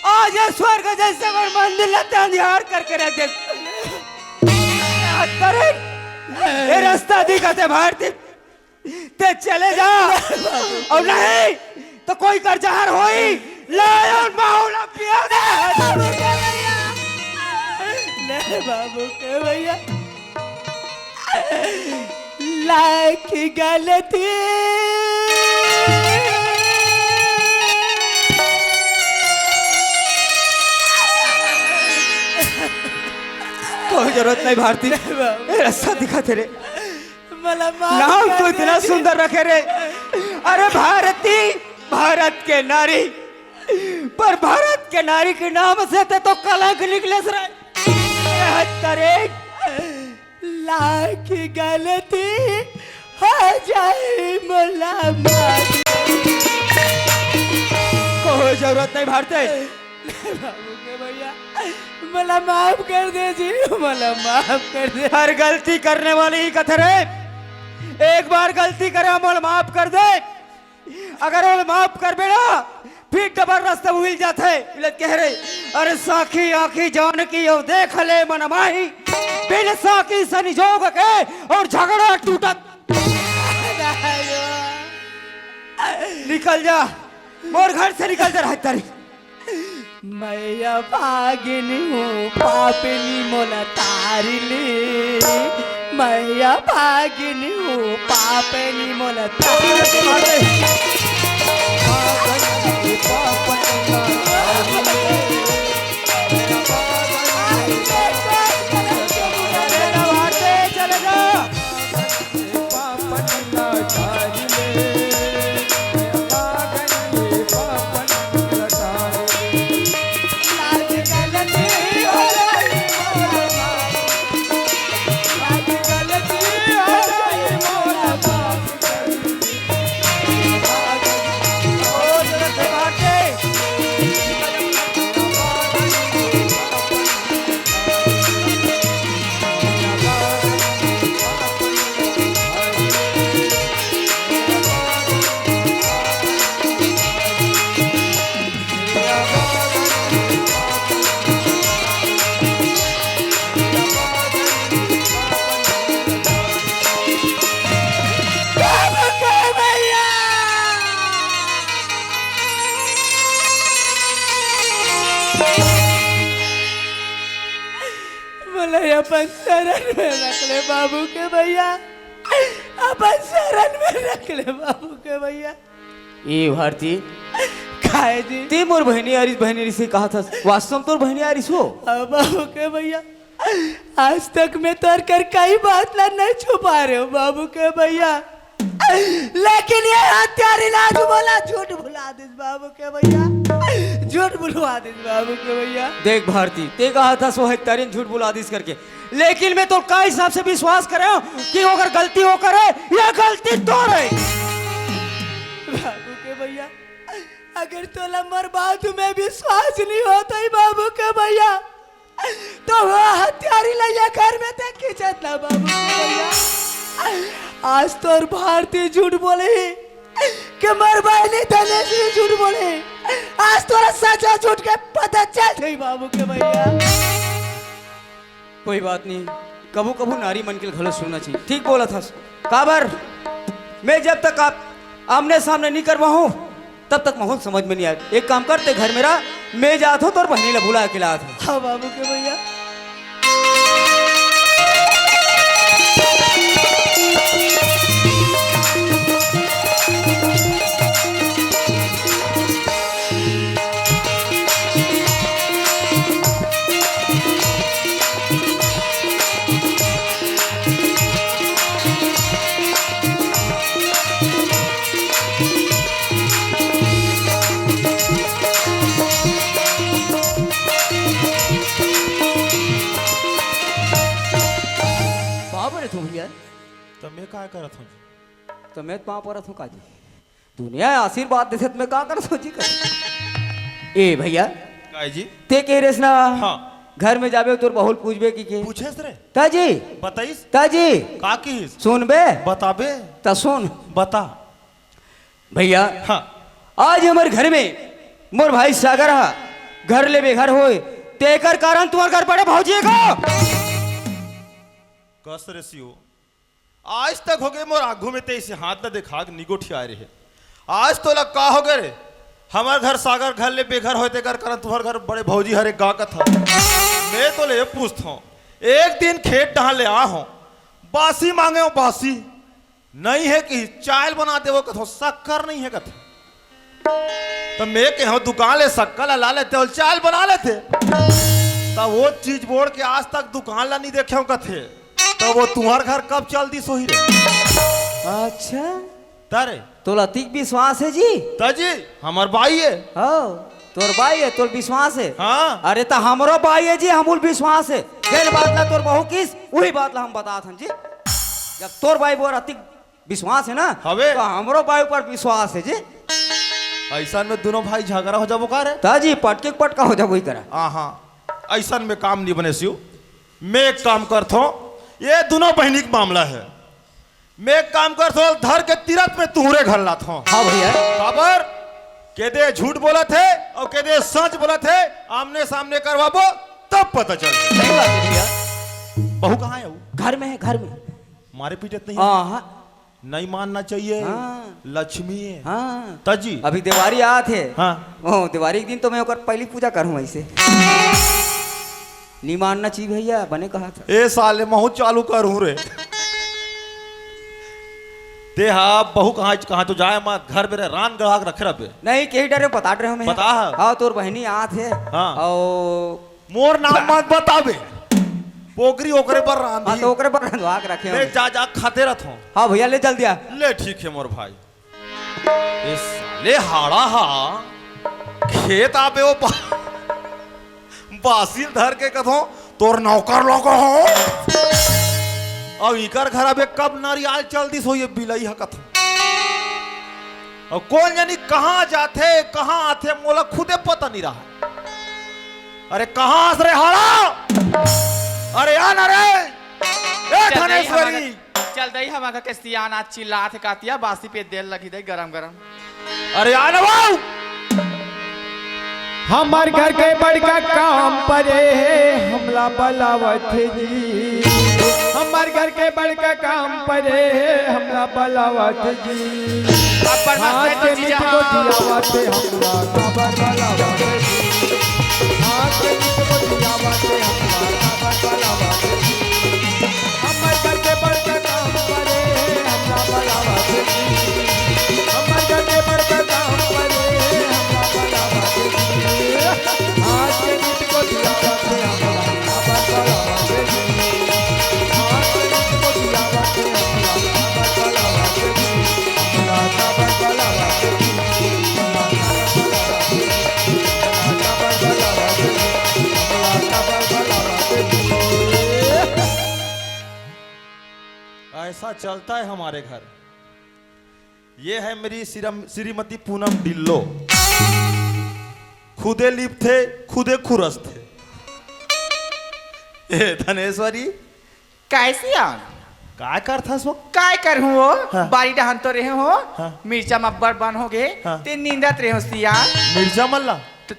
आज ये स्वर्ग जैसे मोर मंदिर ला तैं अंधियार करके रख दे। अरे, ये रास्ता दिखाते भारती, तैं चले जा। और नहीं तो कोई कर जहर होई, लायन माहौल पिया दे। नहीं बाबू के भैया, लाख गलती। कोई जरूरत नहीं भारती। नहीं बाबू। ए, रास्ता दिखाते रे। मला माफ नाम कर तो इतना दे। सुंदर रखे रे। अरे भारती, भारत के नारी, पर भारत के नारी के नाम से ते तो कलंक निकले रे। ए, हत्यारे। लाख गलती हो जाए मोला माफ। कोई जरूरत नहीं भारती। बाबू के भैया, मला माफ कर दे जी, मला माफ कर दे। हर गलती करने वाले ही कथे रे, एक बार गलती करे, मला माफ कर दे। अगर वो माफ कर बेड़ा, फिर डबल रास्ता मिल जाते। मिलत कह रे, अरे साखी आखी जान की, और देख ले मन माही, बिन साखी संजोग के और झगड़ा टूटत। निकल जा, मोर घर से निकल जा, रह तारी। मैं अभागिन हूँ, पापिनी मोला तारी ले। मैं अभागिन हूँ, पापिनी मोला तारी ले। मोला अपन शरण में रख ले बाबू के भैया, अपन शरण में रख ले बाबू के भैया। ए भारती, काहे जी? ते मोर बहिनी आरिस, बहिनी आरिस से कहा था, वास्तव में तोर बहिनी आरिस हो? हाँ बाबू के भैया, आज तक मैं तोर कर कई बात ला नहीं छुपा रहे हो बाबू के भैया, लेकिन ये हत्यारी लाज बोला झूठ भुला दिस बाबू के भैया, झूठ बुलवा दिस बाबू के भैया। देख भारती, ते कहा था सो हत्यारी झूठ बुला दिस करके, लेकिन मैं तो का हिसाब से विश्वास करे हूँ कि अगर गलती वो करे या गलती तो रहे। बाबू के भैया, अगर तोला मोर बात में विश्वास नहीं होता ही बाबू के भैया, तो वो हत्यारी ला ये घर में तक खींचत ना बाबू के भैया। आज तोर भारती झूठ बोले ही कि मोर बहिनी धनेश भी झूठ बोले। आज तोला सच अउ झूठ के पता चल जाही बाबू के भैया। कोई बात नहीं, कभू कभू नारी मन के घलो सुनना चाहिए। ठीक बोलत हस। काबर? मैं जब तक आप आमने सामने नहीं करवाहूँ, तब तक महूँ समझ में नहीं आय। एक काम कर, तैं घर में रह, मैं जात हूँ, तोर बहिनी ला बुला के लात हूँ। हाँ बाबू के भैया। बाबा रे, तू भैया। त मैं का करत हूँ जी? त मैं पाँव परत हूँ का जी? दुनिया आशीर्वाद देथे त मैं का करत हूँ जी कर? ए भैया। काय जी? तैं कहे रेहेस ना? हाँ। घर में जाबे तोर बहू ल पूछबे कि के? पूछेस रे? त जी। बताइस? त जी। का किहिस? सुनबे? बताबे? त सुन। बता। भैया, हाँ। आज हमर घर में मोर भाई सागर हा घर ले बेघर होय, तेकर कारण तुम्हर घर बड़े भौजी हे का? कस रे सियो, आज तक होगे मोर आघू में तैं अइसे हाथ ला देखा के निगोठियाय रहे। आज तोला का होगे रे? हमर घर सागर घर ले बेघर होय, तेकर कारण तुम्हर घर बड़े भौजी हरे का कथा। मैं तोले ये पूछत हूँ, एक दिन खेत डहान ले आ हूँ, बासी मांगे हूँ, बासी। नहीं हे कि चाय ल बना देवो कथों, शक्कर नहीं हे कथे। त मैं कहेंव दुकान ले शक्कर ला लेते अउ चाय ल बना लेते। त वो चीज बोड़ के आज तक दुकान ला नहीं देखेंव कथे। त वो तुम्हर घर कब चल दिस होही रे? अच्छा। त रे। तोला अतिक विश्वास हे जी? त जी, हमर बाई हे। हाँ, तोर बाई हे, तोर विश्वास हे। हाँ। अरे त हमरो बाई हे जी, हमू ल विश्वास हे। जेन बात ला तोर बहू किहिस, उही बात ला हम बतात हन जी। जब तोर बाई बोर अतिक विश्वास हे ना, हवे। त हमरो बाई ऊपर विश्वास हे जी। अइसन में दुनों भाई झगरा हो जाबो का रे? त जी, पटके के पटका हो जाबो इही करा। आहा, अइसन में काम नहीं बने सियो। मैं एक काम करत हूँ, ये दुनों बहिनी के मामला हे। मैं एक काम करत हूँ, धर के तीरथ में तुंहरे घर लात हूँ। हाँ भैया। काबर? के दे झूठ बोलत हे अउ के दे सच बोलत हे, आमने सामने करवाबो तब पता चलही। सही बात हे भैया। बहू कहाँ हे वो? घर में हे, घर में। मारे पीटे त नहीं हे? हाँ, हाँ। नहीं मानना चाहिए। हाँ। लक्ष्मी हे। हाँ। त जी। अभी देवारी आत हे। हाँ। ओ, देवारी के दिन तो मैं ओकर पहिली पूजा करहूँ अइसे। नहीं मानना चाहिए भैया, बने कहा था। ए साले, महूँ चालू करहूँ रे। तैं हा बहू कहाँ, कहाँ तो जाय मत, घर में रह, रांध गढ़ा के रखे रहबे। नहीं, केही डरे बतात रहेंव मैं। बता। हाँ, तोर बहिनी आत हे। हाँ। अउ मोर नाम मत बताबे। पोगरी ओकरे बर रांधी। हाँ, त ओकरे बर रंधवा के रखे हँव। मैं जा, जा खाते रहत हूँ। हाँ भैया, ले जल्दी आ। ले ठीक हे मोर भाई। ए साले हाड़ा हा, खेत आबे ओ बा-, बासी ल धर के कथों, तोर नौकर लोग हो। अउ इकर घर आबे कब नरियाल चल दिस होही ए बिलई हा कथों। अउ कोन जनी कहाँ जाथे, कहाँ आथे, मोला खुदे पता नहीं रहा। अरे कहाँ हस रे हाड़ा? अरे आ ना रे। ए चल दई धनेश्वरी। हमर, चल दई हमर घर के सियान आज चिल्लात हे कातिया, बासी पे देर लगही दई गरम गरम। अरे आ ना बाऊ। हमर घर के बड़का काम परे हे, हमला बलावत हे जी। हमर घर के बड़का काम परे हे, हमला बलावत हे जी। अपन हाथ मस्त के जीजा मीठ हो। गोठियावत हे, हमला काबर बलावत हे जी। हाथ के मीठ गोठियावत हे, हमला काबर बलावत हे जी। हमर घर के बड़का काम परे हे, हमला बलावत हे जी। हमर घर के बड़का काम परे हे, हमला बलावत हे जी। हाथ के मीठ गोठियावत हे, हमला काबर बलावत हे जी। हाथ के मीठ गोठियावत हे, हमला काबर बलावत हे जी। ऐसा चलता है हमारे घर। ये है मेरी श्रीरम-, श्रीमती पूनम ढिल्लो। खुदे लिपथे, खुदे खुरसथे। ए धनेश्वरी, कैसी आन? काय करथस वो? काय करहूं वो? हाँ। बारी डहन तो रहे हो, हाँ। मिर्चा म अब्बड़ बन हो गे, हाँ। ते नींदत रहे हो सिया। मिर्चा मन ला? त-,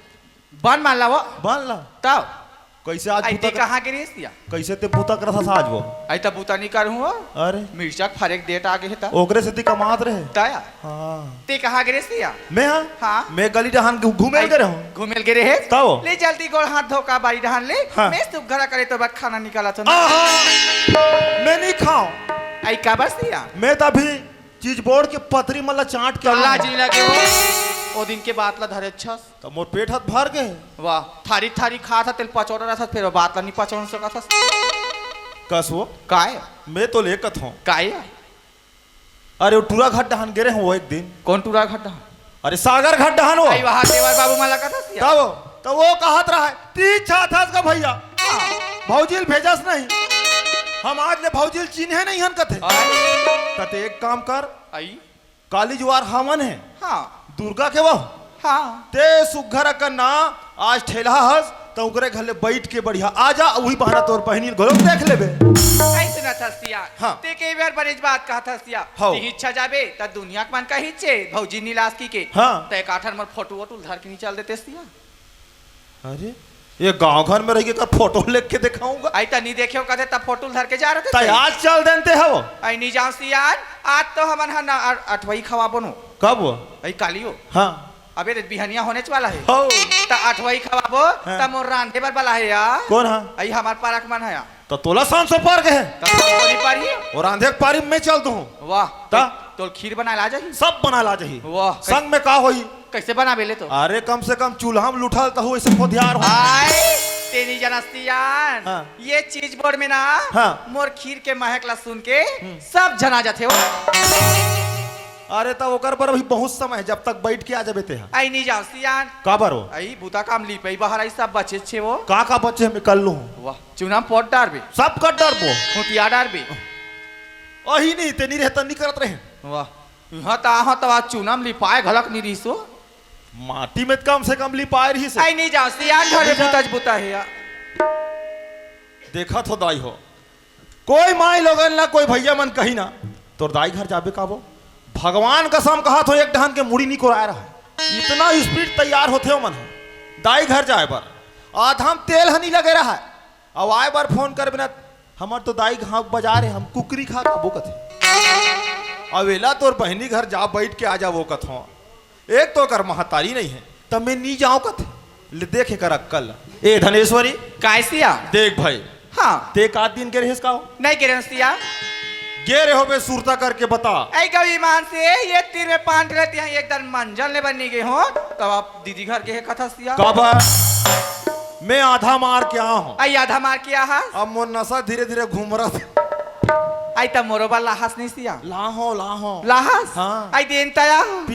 बन मन ला वो। बन ला? तब। कइसे आज आई बूता ते कर-, कहाँ गे रहे सिया? कइसे ते बूता करथस आज वो? आई त बूता नहीं करहूं वो। अरे। मिर्चा के फरेक डेट आ गे हे त। ओकरे सेती कमात रहे। तया। हाँ। ते कहाँ गे रहे सिया? मैं हाँ? हाँ। मैं गली डहन घू-, घूमे आई, गे रहूं। घूमे गे रहे? तब। ले जल्दी गोड़ हाथ धो का बारी डहन ले। हाँ। मैं सुग्घर करे तो बस खाना निकालत हो ना। आहा! मैं नहीं खाऊं। आई काबर सिया? मैं त अभी चीज बोर्ड के पतरी मन ला चाट के तो आऊं। लाज नहीं लगे हो? ओ दिन के बात ला धरे छस। त मोर पेट हाथ भर गे। वाह, थारी थारी खात ह, तेल पचौड़ा रहत, फिर वो बात ला नहीं पचौड़ सकत हस। कस वो? काय? मैं तो ले कथों। काय? अरे, वो टूरा घाट डहान गे रहे हो एक दिन। कौन टूरा घाट डहान? अरे, सागर घाट डहान वो। आई वहाँ देवर बाबू मला कथस या? तब, तब वो कहत रहा है, "ती इच्छा थस का भैया? हाँ। भौजील भेजस नहीं। हम आज ले भौजील चिन्हे नहीं हन," कथे। आई। कथे, "एक काम कर, आई। काली जुआर हावन है, हाँ। दुर्गा के वो। हाँ। ते सुग्घर अकन ना, आज ठेलहा हस, त ओकरे घर ले बइठ के बढ़िया आ जा, उही बहाना तोर बहिनी घलोक देख लेबे।" ऐसे न थसिया। हाँ। ते के बार बड़े बात कहा थसिया। हौ। ते इच्छा जाबे, त दुनिया के मन का हिच्चे, भौजी नीलास की के। हाँ। ते काठर मोर फोटो वोटो धर के नहीं चल देते सिया। अरे, ये गांव घर में रह के का फोटो लेके दिखाऊंगा? आई त नहीं देखे हो कथे, तब फोटो धर के जा रहे थे। त आज चल देते हो। आई नहीं जाओ सियान, आज तो हमन ह ना अ-, अठवई खवाबो नो। कब? आई काली हो। हाँ। अबे रे, बिहनिया होने च वाला है। हो। त अठवई खवाबो, हाँ। त मोर रांधे बर बला है या। कौन हा? आई हमार परख मन है या। त तोला सांस पर के है। त सांस तो नहीं पारी। और रांधे के पारी में चल दूं। वाह। त? तोल खीर बनाए ला जाही। सब बना ला जाही। वाह। संग में का होही? कैसे बनाबे ले तो? अरे, कम से कम चूल्हा में लुठल त हो, ऐसे खोदियार हो। आय, तेरी जनस्तियान। हाँ। ये चीज बोर्ड में ना, हाँ। मोर खीर के महक ला सुन के हम्म। सब जना जाथे हो। अरे, त ओकर बर अभी बहुत समय है, जब तक बैठ के आ जाबे ते हा। आई नहीं जाओ सियान। काबर हो? आई बूता काम ली पई बाहर आई सब बचे छे वो। का का बचे हम कर लूं? वाह, चूना में पोट डारबे। सब कर डारबो। खुटिया डारबे। अही नहीं, ते नहीं रहता, नहीं करत रहे। वाह। इहाँ त आहा त आज चूना म लिपाए घलक नी रिहिस हो। माटी में त कम से कम लिपाए रिहिस हे। आई नहीं जाओ, सियान घर में नहीं जा। बुता च बुता हे या। देखत हो दाई हो, कोई माई लोगन ला, कोई भैया मन कही ना, तोर दाई घर जाबे काबो? भगवान कसम कहत हो, एक डहन के मुड़ी नी कोराए रहा। इतना स्पीड तैयार होथे ओमन ह दाई घर जाए बर। आधा म तेल ह नी लगे रहा। अउ आए बर फोन करबे ना, "हमर तो दाई घाव बाजार हे, हम कुकरी खा खाबो," कथे। "अब एला तोर बहिनी घर जा, बैठ के आ जाबो," कथों। एक तो ओकर महतारी नहीं है, तब मैं नी जाओं कथे। ले देख एकर अक्कल। ए धनेश्वरी। काय सिया? देख भाई। हाँ। ते का दिन गे रहेस का हो? नहीं गे रहें सिया। गे रहे होबे सुरता करके बता। ऐ गौ ईमान से ये तीर में पान रहती हैं, एक दिन मंजन ले बनी गए हो, तब आप दीदी घर के हे कथा सिया। काबर? मैं आधा मार के आया हूँ। आई आधा मार के आहा। अब मोर नशा धीरे धीरे घुमरत। आई त मोरो बर लाहस नहीं सिया। लाहो, लाहो। लाहस? हाँ। आई दिन तया।